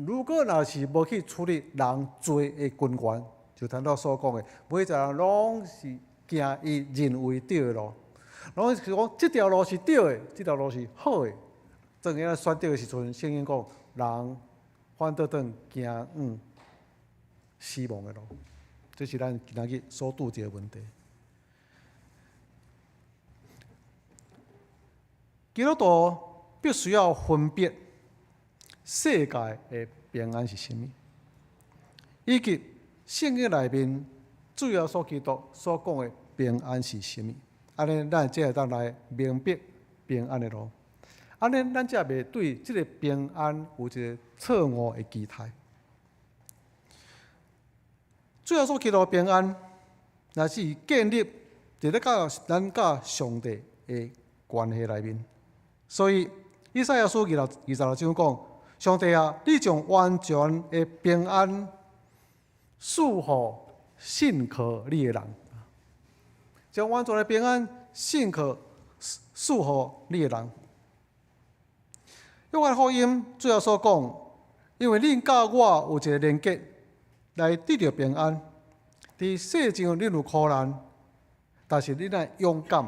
如果若是無去處理人罪的根源，就頭拄所講的，每一個人攏是行伊認為對的路，攏是講這條路是對的，這條路是好的。當伊選擇的時陣，聖經講人反倒轉行往死亡的路，這是咱今仔日所拄著的問題。基督徒必須要分別。世界的平安是啥物？以及聖經內面主耶穌基督所講的平安是啥物？按呢，咱才會當來明白平安的路。按呢，咱才袂對這个平安有一个錯誤的期待。主耶穌基督的平安，若是建立佇咧佮咱佮上帝的關係內面。所以，以賽亞書26章講。上帝啊，你將完全的平安賜予信靠你的人，將完全的平安信靠賜予你的人。約翰福音主耶穌講，因為恁佮我有一个連結，來得著平安。佇世上恁有苦難，但是恁愛勇敢，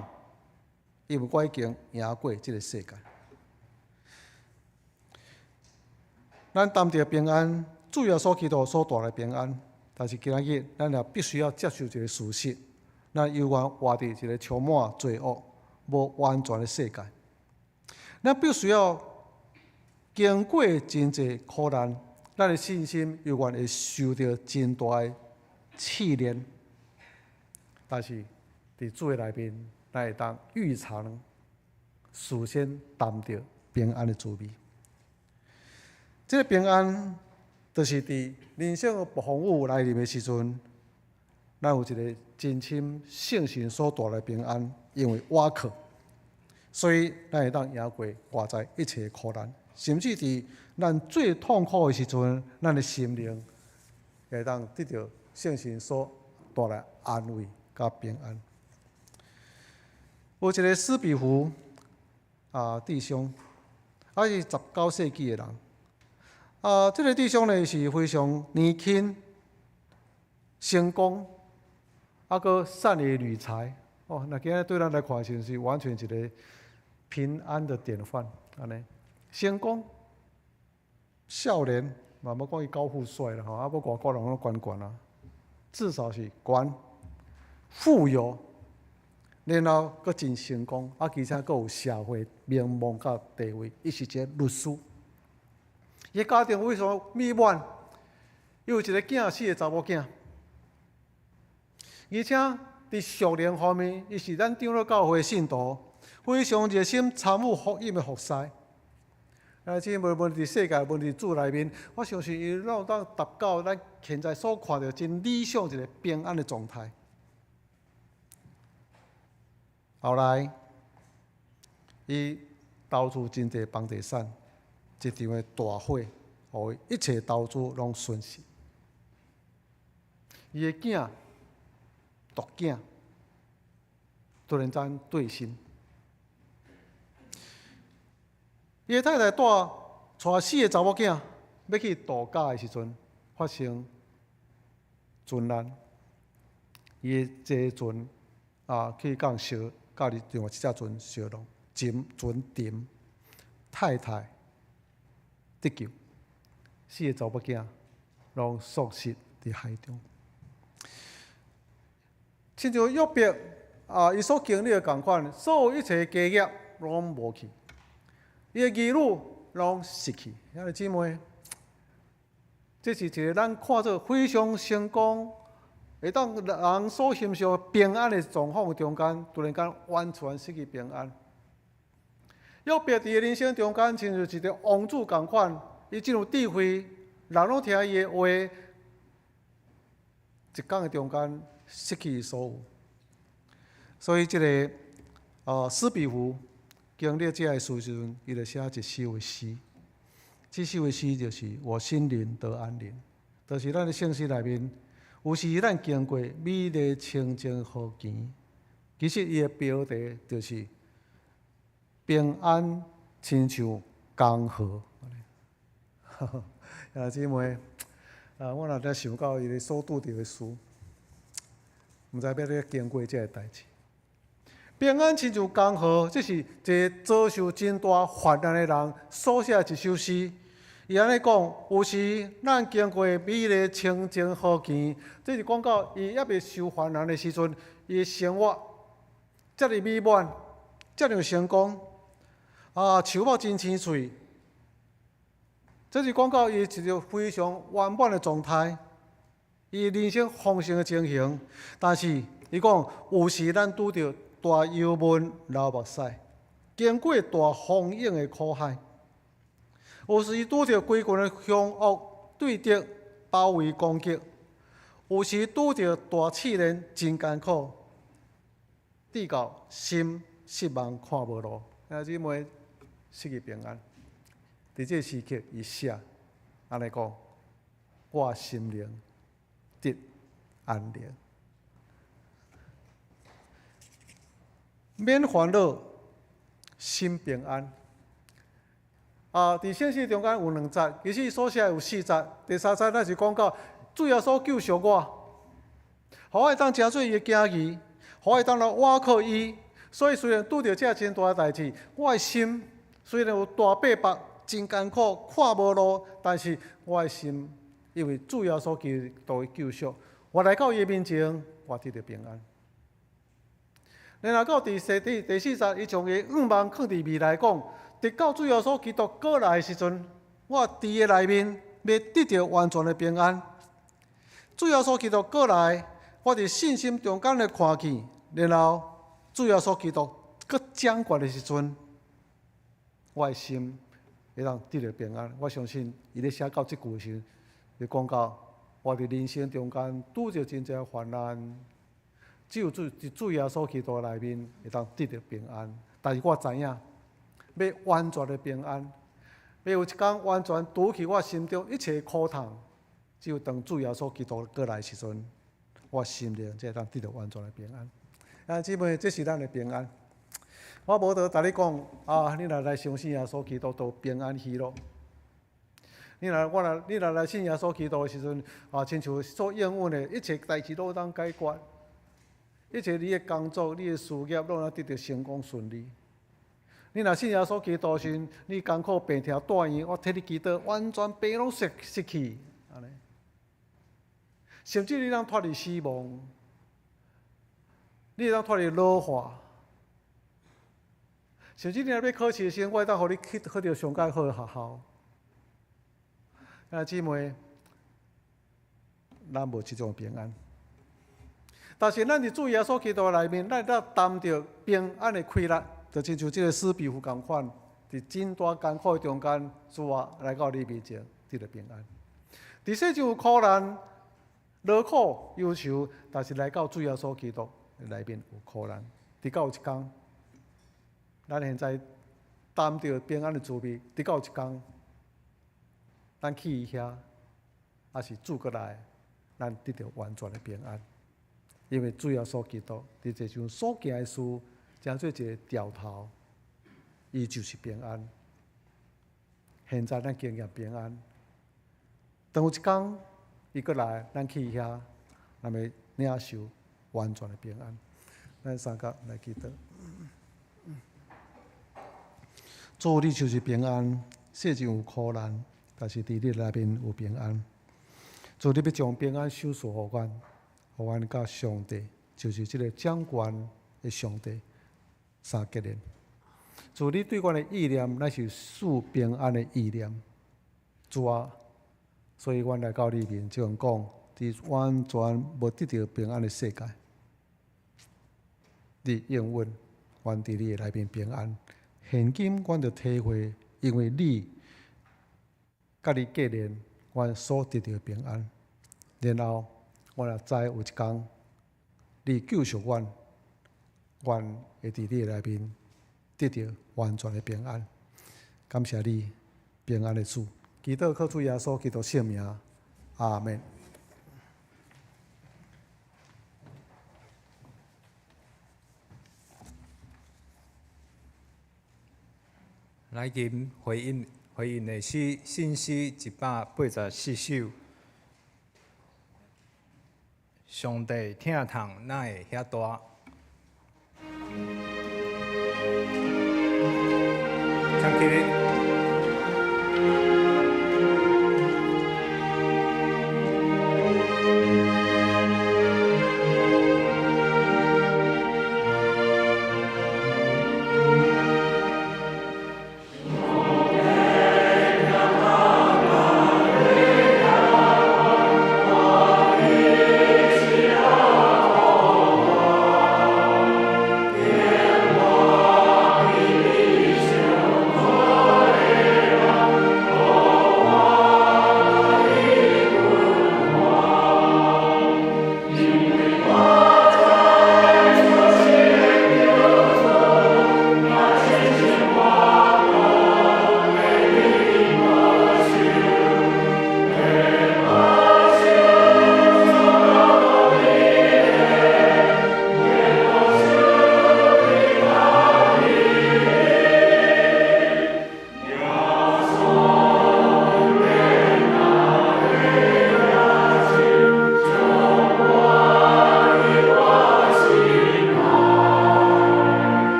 因為我已經贏過這个世界。咱擔著平安，主耶穌基督所帶來平安，但是今仔日咱也必須要接受一個事實，咱猶原活佇一個充滿罪惡、無完全的世界。咱必須要經過真濟苦難，咱的信心猶原會受著真大的試煉。但是佇主的內面，咱會當預嘗事先擔著平安的滋味。這個平安，就是佇人生的暴風雨來臨的時陣，咱有一個真深聖神所帶來平安，因為倚靠，所以咱會當贏過外在一切苦難，甚至佇咱最痛苦的時陣，咱的心靈會當得著聖神所帶來安慰佮平安。有一個斯比湖啊弟兄，啊是19世紀的人。啊，這個弟兄呢是非常年輕、成功，啊，閣善於理財。哦，若今仔對咱來看，是是完全一個平安的典範？按呢，成功、少年，嘛無講伊高富帥啦，吼，啊，無外國人攏懸懸啊，至少是懸富有，然後閣真成功，啊，而且閣有社會名望佮地位，伊是一個律師。伊家庭非常美滿，伊有一個囝，四個查某囝，而且佇屬靈方面，伊是咱長老教會信徒，非常熱心參與福音的服侍。啊，這無論佇世界，無論佇主內面，我相信伊攏當達到咱現在所看著真理想一個平安的狀態。後來，伊投資真濟房地產。一場的大火，予伊一切投資攏損失。伊的囝，獨囝，突然間對身。伊的太太帶四個查某囝欲去度假的時陣，發生船難。伊的坐船啊，去共燒，佮另外一隻船燒落，沉船沉，太太得救，四個查某囝攏喪失佇海中。親像約伯啊，伊所經歷的仝款，所有一切家業攏無去，伊的兒女攏失去。兄弟姊妹，這是一個咱看做非常成功，會當人所欣賞平安的狀況中間，突然間完全失去平安。約伯佇伊人生中間，親像一個王子仝款，伊真有智慧，人攏聽伊的話。一工的中間失去所有，所以這個斯比湖經歷這个事時陣，伊就寫一首的詩。這首的詩就是“我心靈得安寧”，就是咱的聖詩內面，有時咱經過美麗清靜河墘，其實伊的標題就是平安親像江河。兄姊妹，啊，我若咧想到伊所拄著的事，毋知欲按怎經過這个代誌。平安親像江河，這是一个遭受真大患難的人所寫的一首詩。伊按呢講，有時咱經過美麗清靜河墘，這是講到伊猶未受患難的時陣，伊的生活遮爾美滿，遮爾成功，啊，樹木真青翠。這是講到伊一個非常圓滿的狀態，伊人生豐盛的情形。但是伊講，有時咱拄著大憂悶流目屎，經過大風湧的苦海，有時拄著規群的兇惡對敵包圍攻擊，有時拄著大試煉真艱苦，直到心失望看無路，兄姊妹失去平安。佇這個時刻，伊寫按呢講：我心靈得安寧，免煩惱，心平安。啊，佇聖詩中間有兩節，其實伊所寫有四節，第三節咱是講到主耶穌救贖我，予我會當成做伊的囝兒，予我會當來倚靠伊。所以雖然拄著這真大的代誌，我的心雖然有大逼迫，真艱苦，看無路，但是我的心因為主耶穌基督的救贖，我來到伊面前，我得著平安。然後到第四節，伊將伊願望囥佇未來講，直到主耶穌基督過來的時陣，我佇伊內面欲得著完全的平安。主耶穌基督過來，我佇信心中間來看見，然後主耶穌基督閣掌權的時陣，我的心會當得著平安。我相信伊咧寫到這句的時陣，就講到我佇人生中間拄著真濟患難，只有主佇主耶穌基督內面會當得著平安。但是我知影，欲完全的平安，欲有一工完全除去我心中一切苦痛，只有當主耶穌基督過來的時陣，我心靈才會當得著完全的平安。啊，姊妹，這是咱的平安。我無得共你講啊，你若來相信耶穌基督，就平安喜樂。你若來信耶穌基督的時陣，啊，親像所應允的一切代誌攏當解決，一切你的工作、你的事業攏通得著成功順利。你若信耶穌基督時陣，你艱苦病痛住院，我替你祈禱，完全病攏失去，按呢。甚至你通脫離死亡，你會當脫離老化，甚至你若欲考試的時陣，我會當予你去考著上蓋好的學校。啊，姊妹，咱無這種平安，但是咱佇主耶穌基督內面，咱會當擔著平安的快樂，就親像這個史匹夫仝款，佇真大艱苦的中間，主啊來到你面前，得著平安。佇世上有苦難、勞苦、憂愁，但是來到主耶穌基督內面有苦難。直到有一工，咱現在擔著平安的滋味，直到有一工，咱去伊遐，抑是主閣來，咱得著完全的平安。因為主耶穌基督佇這場所行的事，成做一个柱頭，伊就是平安。現在咱經驗平安，當有一工伊閣來，咱去伊遐，咱欲領受完全的平安。咱三甲來祈禱。主，你就是平安，世上有苦難，但是佇你內面有平安。主，你欲將平安賞賜予阮，予阮佮上帝，就是這个掌權的上帝相結連。主，你對阮的意念，乃是賜平安的意念。主啊，所以阮來到你面前講，佇完全無得著平安的世界，你應允阮佇你的內面平安。現今阮就體會，因為你佮你結連，阮所得著平安。然後我若知有一工，你救贖阮，阮會佇你的內面得著完全的平安。感謝你，平安的主。祈禱靠主耶穌基督聖名，阿們。來今回應的是信詩184首。上帝疼痛哪會遐大？請起立。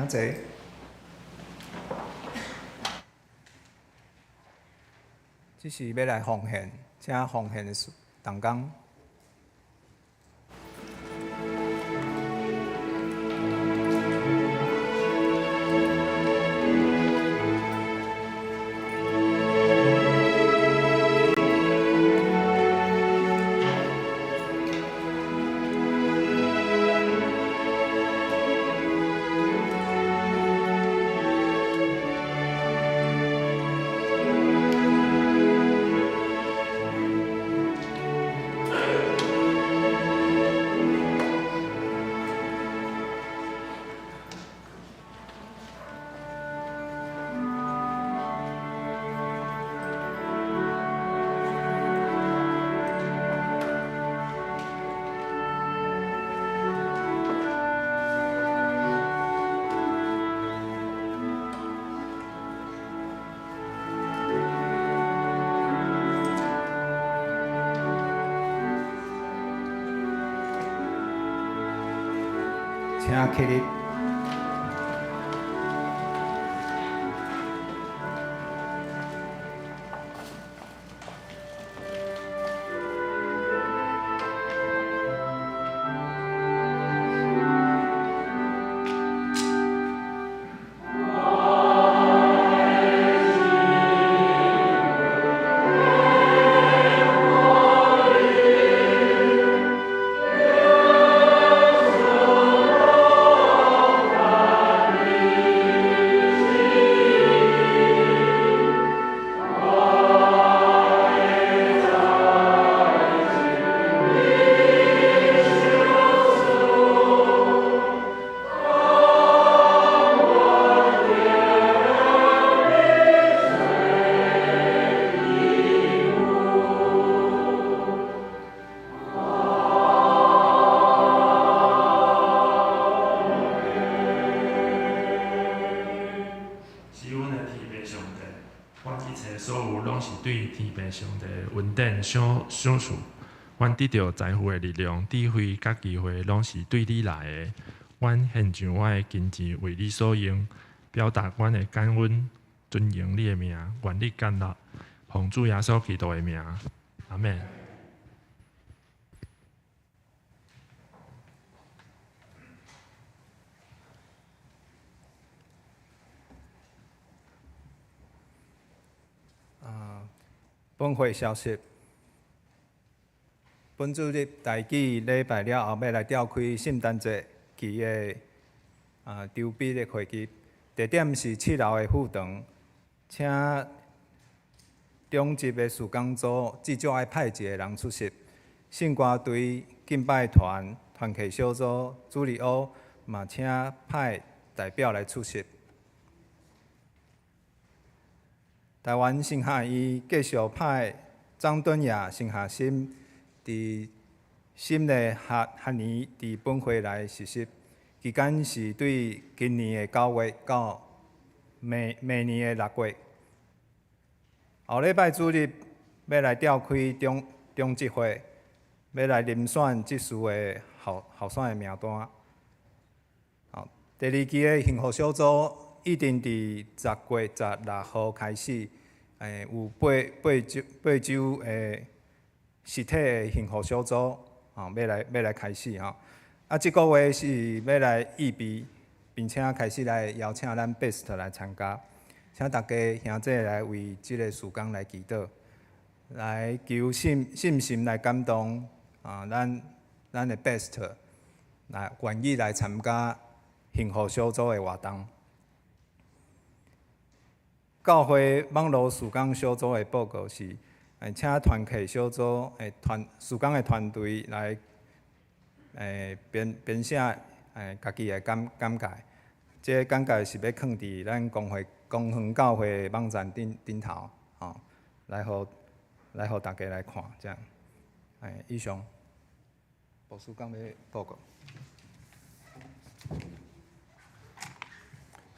請坐。這是欲來奉獻，請奉獻的同工。請起立。是阮的天父上帝，阮一切所有攏是對天父上帝的恩典賞賞賜。阮得著財富的力量、智慧佮機會，攏是對你來的。阮獻上阮的金錢為你所用，表達阮的感恩，尊榮你的名，願你接納，奉主耶穌基督的名，阿們。本會消息。本主日大祭禮拜了後，欲來召開聖誕節期的籌備的會議，地點是七樓的副堂，請中級的事工組至少愛派一个人出席。聖歌隊、敬拜團、團契小組、主日學嘛，請派代表來出席。台灣神學院繼續派張敦雅神學生佇新的學學年佇本會來實習，期間是對今年的9月到明明年的6月。後禮拜主日欲來召開中中執會，欲來遴選執事的候候選的名單。好，第二期的幸福小組預定佇10月16號開始，有八八週八週的實體的幸福小組，吼，欲來欲來開始吼。啊，這個月是欲來預備，並且開始來邀請咱 Best 來參加，請大家兄弟來為這个事工來祈禱，來求信信心來感動啊，咱咱的 Best 來願意來參加幸福小組的活動。教會網路事工小組的報告是，請團契小組的團事工的團隊來，編編寫家己的簡簡介。這個簡介是欲囥佇咱公會公園教會的網站頂頂頭，吼，來予來予大家來看，這樣。以上，牧師講欲報告。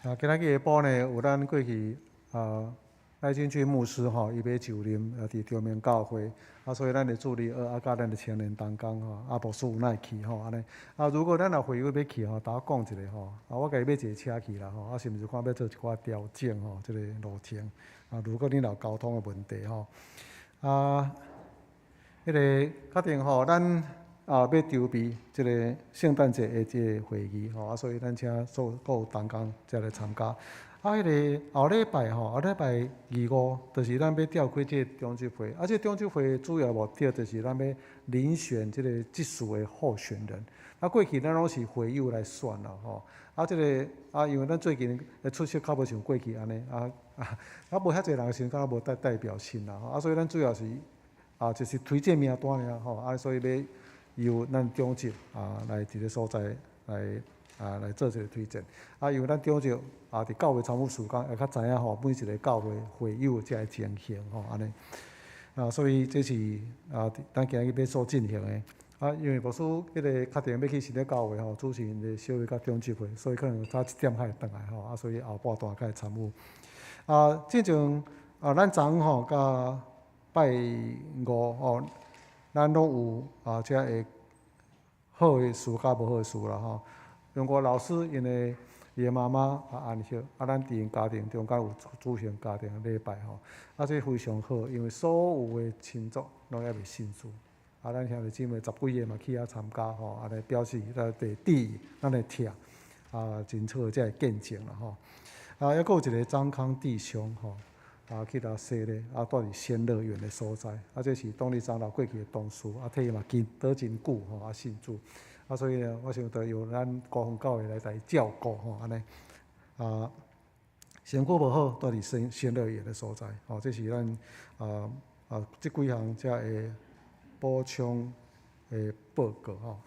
啊，今仔日下晡呢，有咱過去啊。赖进俊牧师吼，伊欲就任啊，伫中明教会啊，所以咱的助理啊，佮咱的青年同工吼，啊，牧师有爱去吼，按呢。啊，如果咱若会友欲去吼，逐我讲一下吼，啊，我共伊买一个车去啦吼，啊，是毋是看欲做一寡调整吼，这个路程啊，如果恁若有交通的问题吼，啊，彼个确定吼，咱啊欲筹备这个圣诞节的这个会议吼，啊，所以咱请所有各有同工才来参加。啊，彼个后礼拜吼，后礼拜二五，就是咱欲召开这个长执会。啊，这个长执会主要目的就是咱欲遴选这个执事的候选人。啊，过去咱拢是会友来选啦吼。啊，这个啊，因为咱最近的出席较无像过去按呢，啊，无遐济人的时阵，敢若无代表性啦吼。啊，所以咱主要是啊，就是推荐名单尔吼。啊，所以欲由咱长执啊来伫个所在来啊来做一个推荐。啊，因为咱长执啊，伫教会参与事工，会较知影吼，每一个教会会友这个情形吼，按呢。啊，所以这是啊，咱今日欲所进行的。啊，因为牧师彼个确定欲去新的教会吼，主持𪜶的小会佮长执会，所以可能早七点较会转来吼，啊，所以后半段较会参与。啊，进前啊，咱昨昏吼佮拜五吼，咱拢有啊，遮个好的事佮无好的事啦吼。中国老师𪜶的伊的妈妈啊安息，啊，咱伫𪜶家庭中间有举行家庭礼拜吼，啊，这非常好，因为所有的亲族拢犹未信主，啊，咱兄弟姊妹十几个嘛去遐参加吼，按呢表示咱的弟咱的疼，啊，真好这个见证啦吼。啊，犹阁有一个张康弟兄吼，啊，去到西咧，啊，蹛伫仙乐园的所在，啊，这是董理长老过去的同事，啊，替伊嘛坚倒真久吼，啊，信主。啊，所以呢，我想著由咱高雄教会来共伊照顾吼，按呢，啊，身躯无好，蹛伫仙仙乐园的所在，吼，这是咱啊这几项遮的补充的报告吼。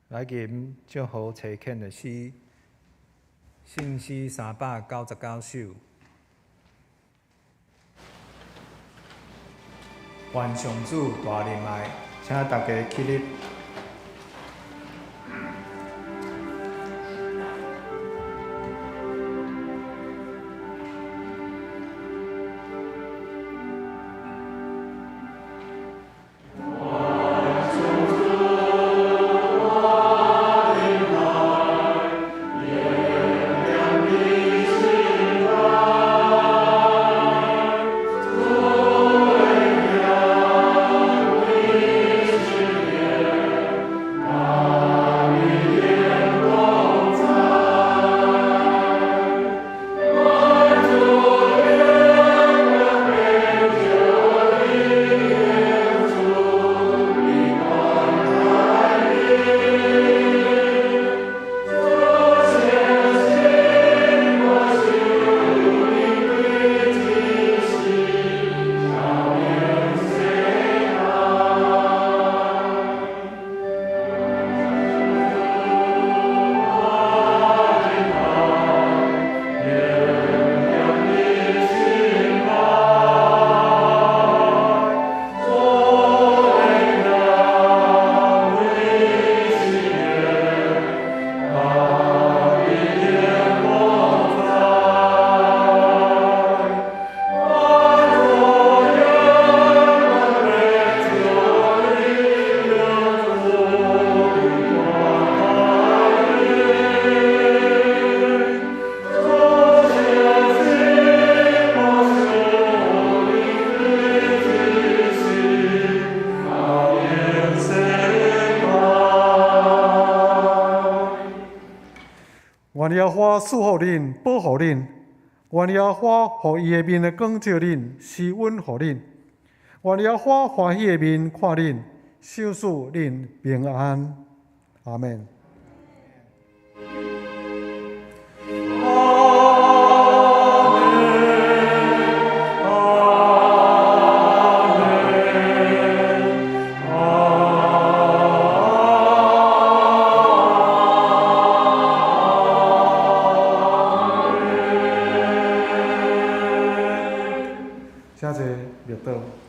来吟祝福差遣的诗，圣诗399首。愿上主大怜爱，请大家起立。愿耶和华赐福恁，保护恁；愿耶和华予伊的面来光照恁，施恩予恁；愿耶和华欢喜的面看恁，赏赐恁平安。阿们。请坐，默祷。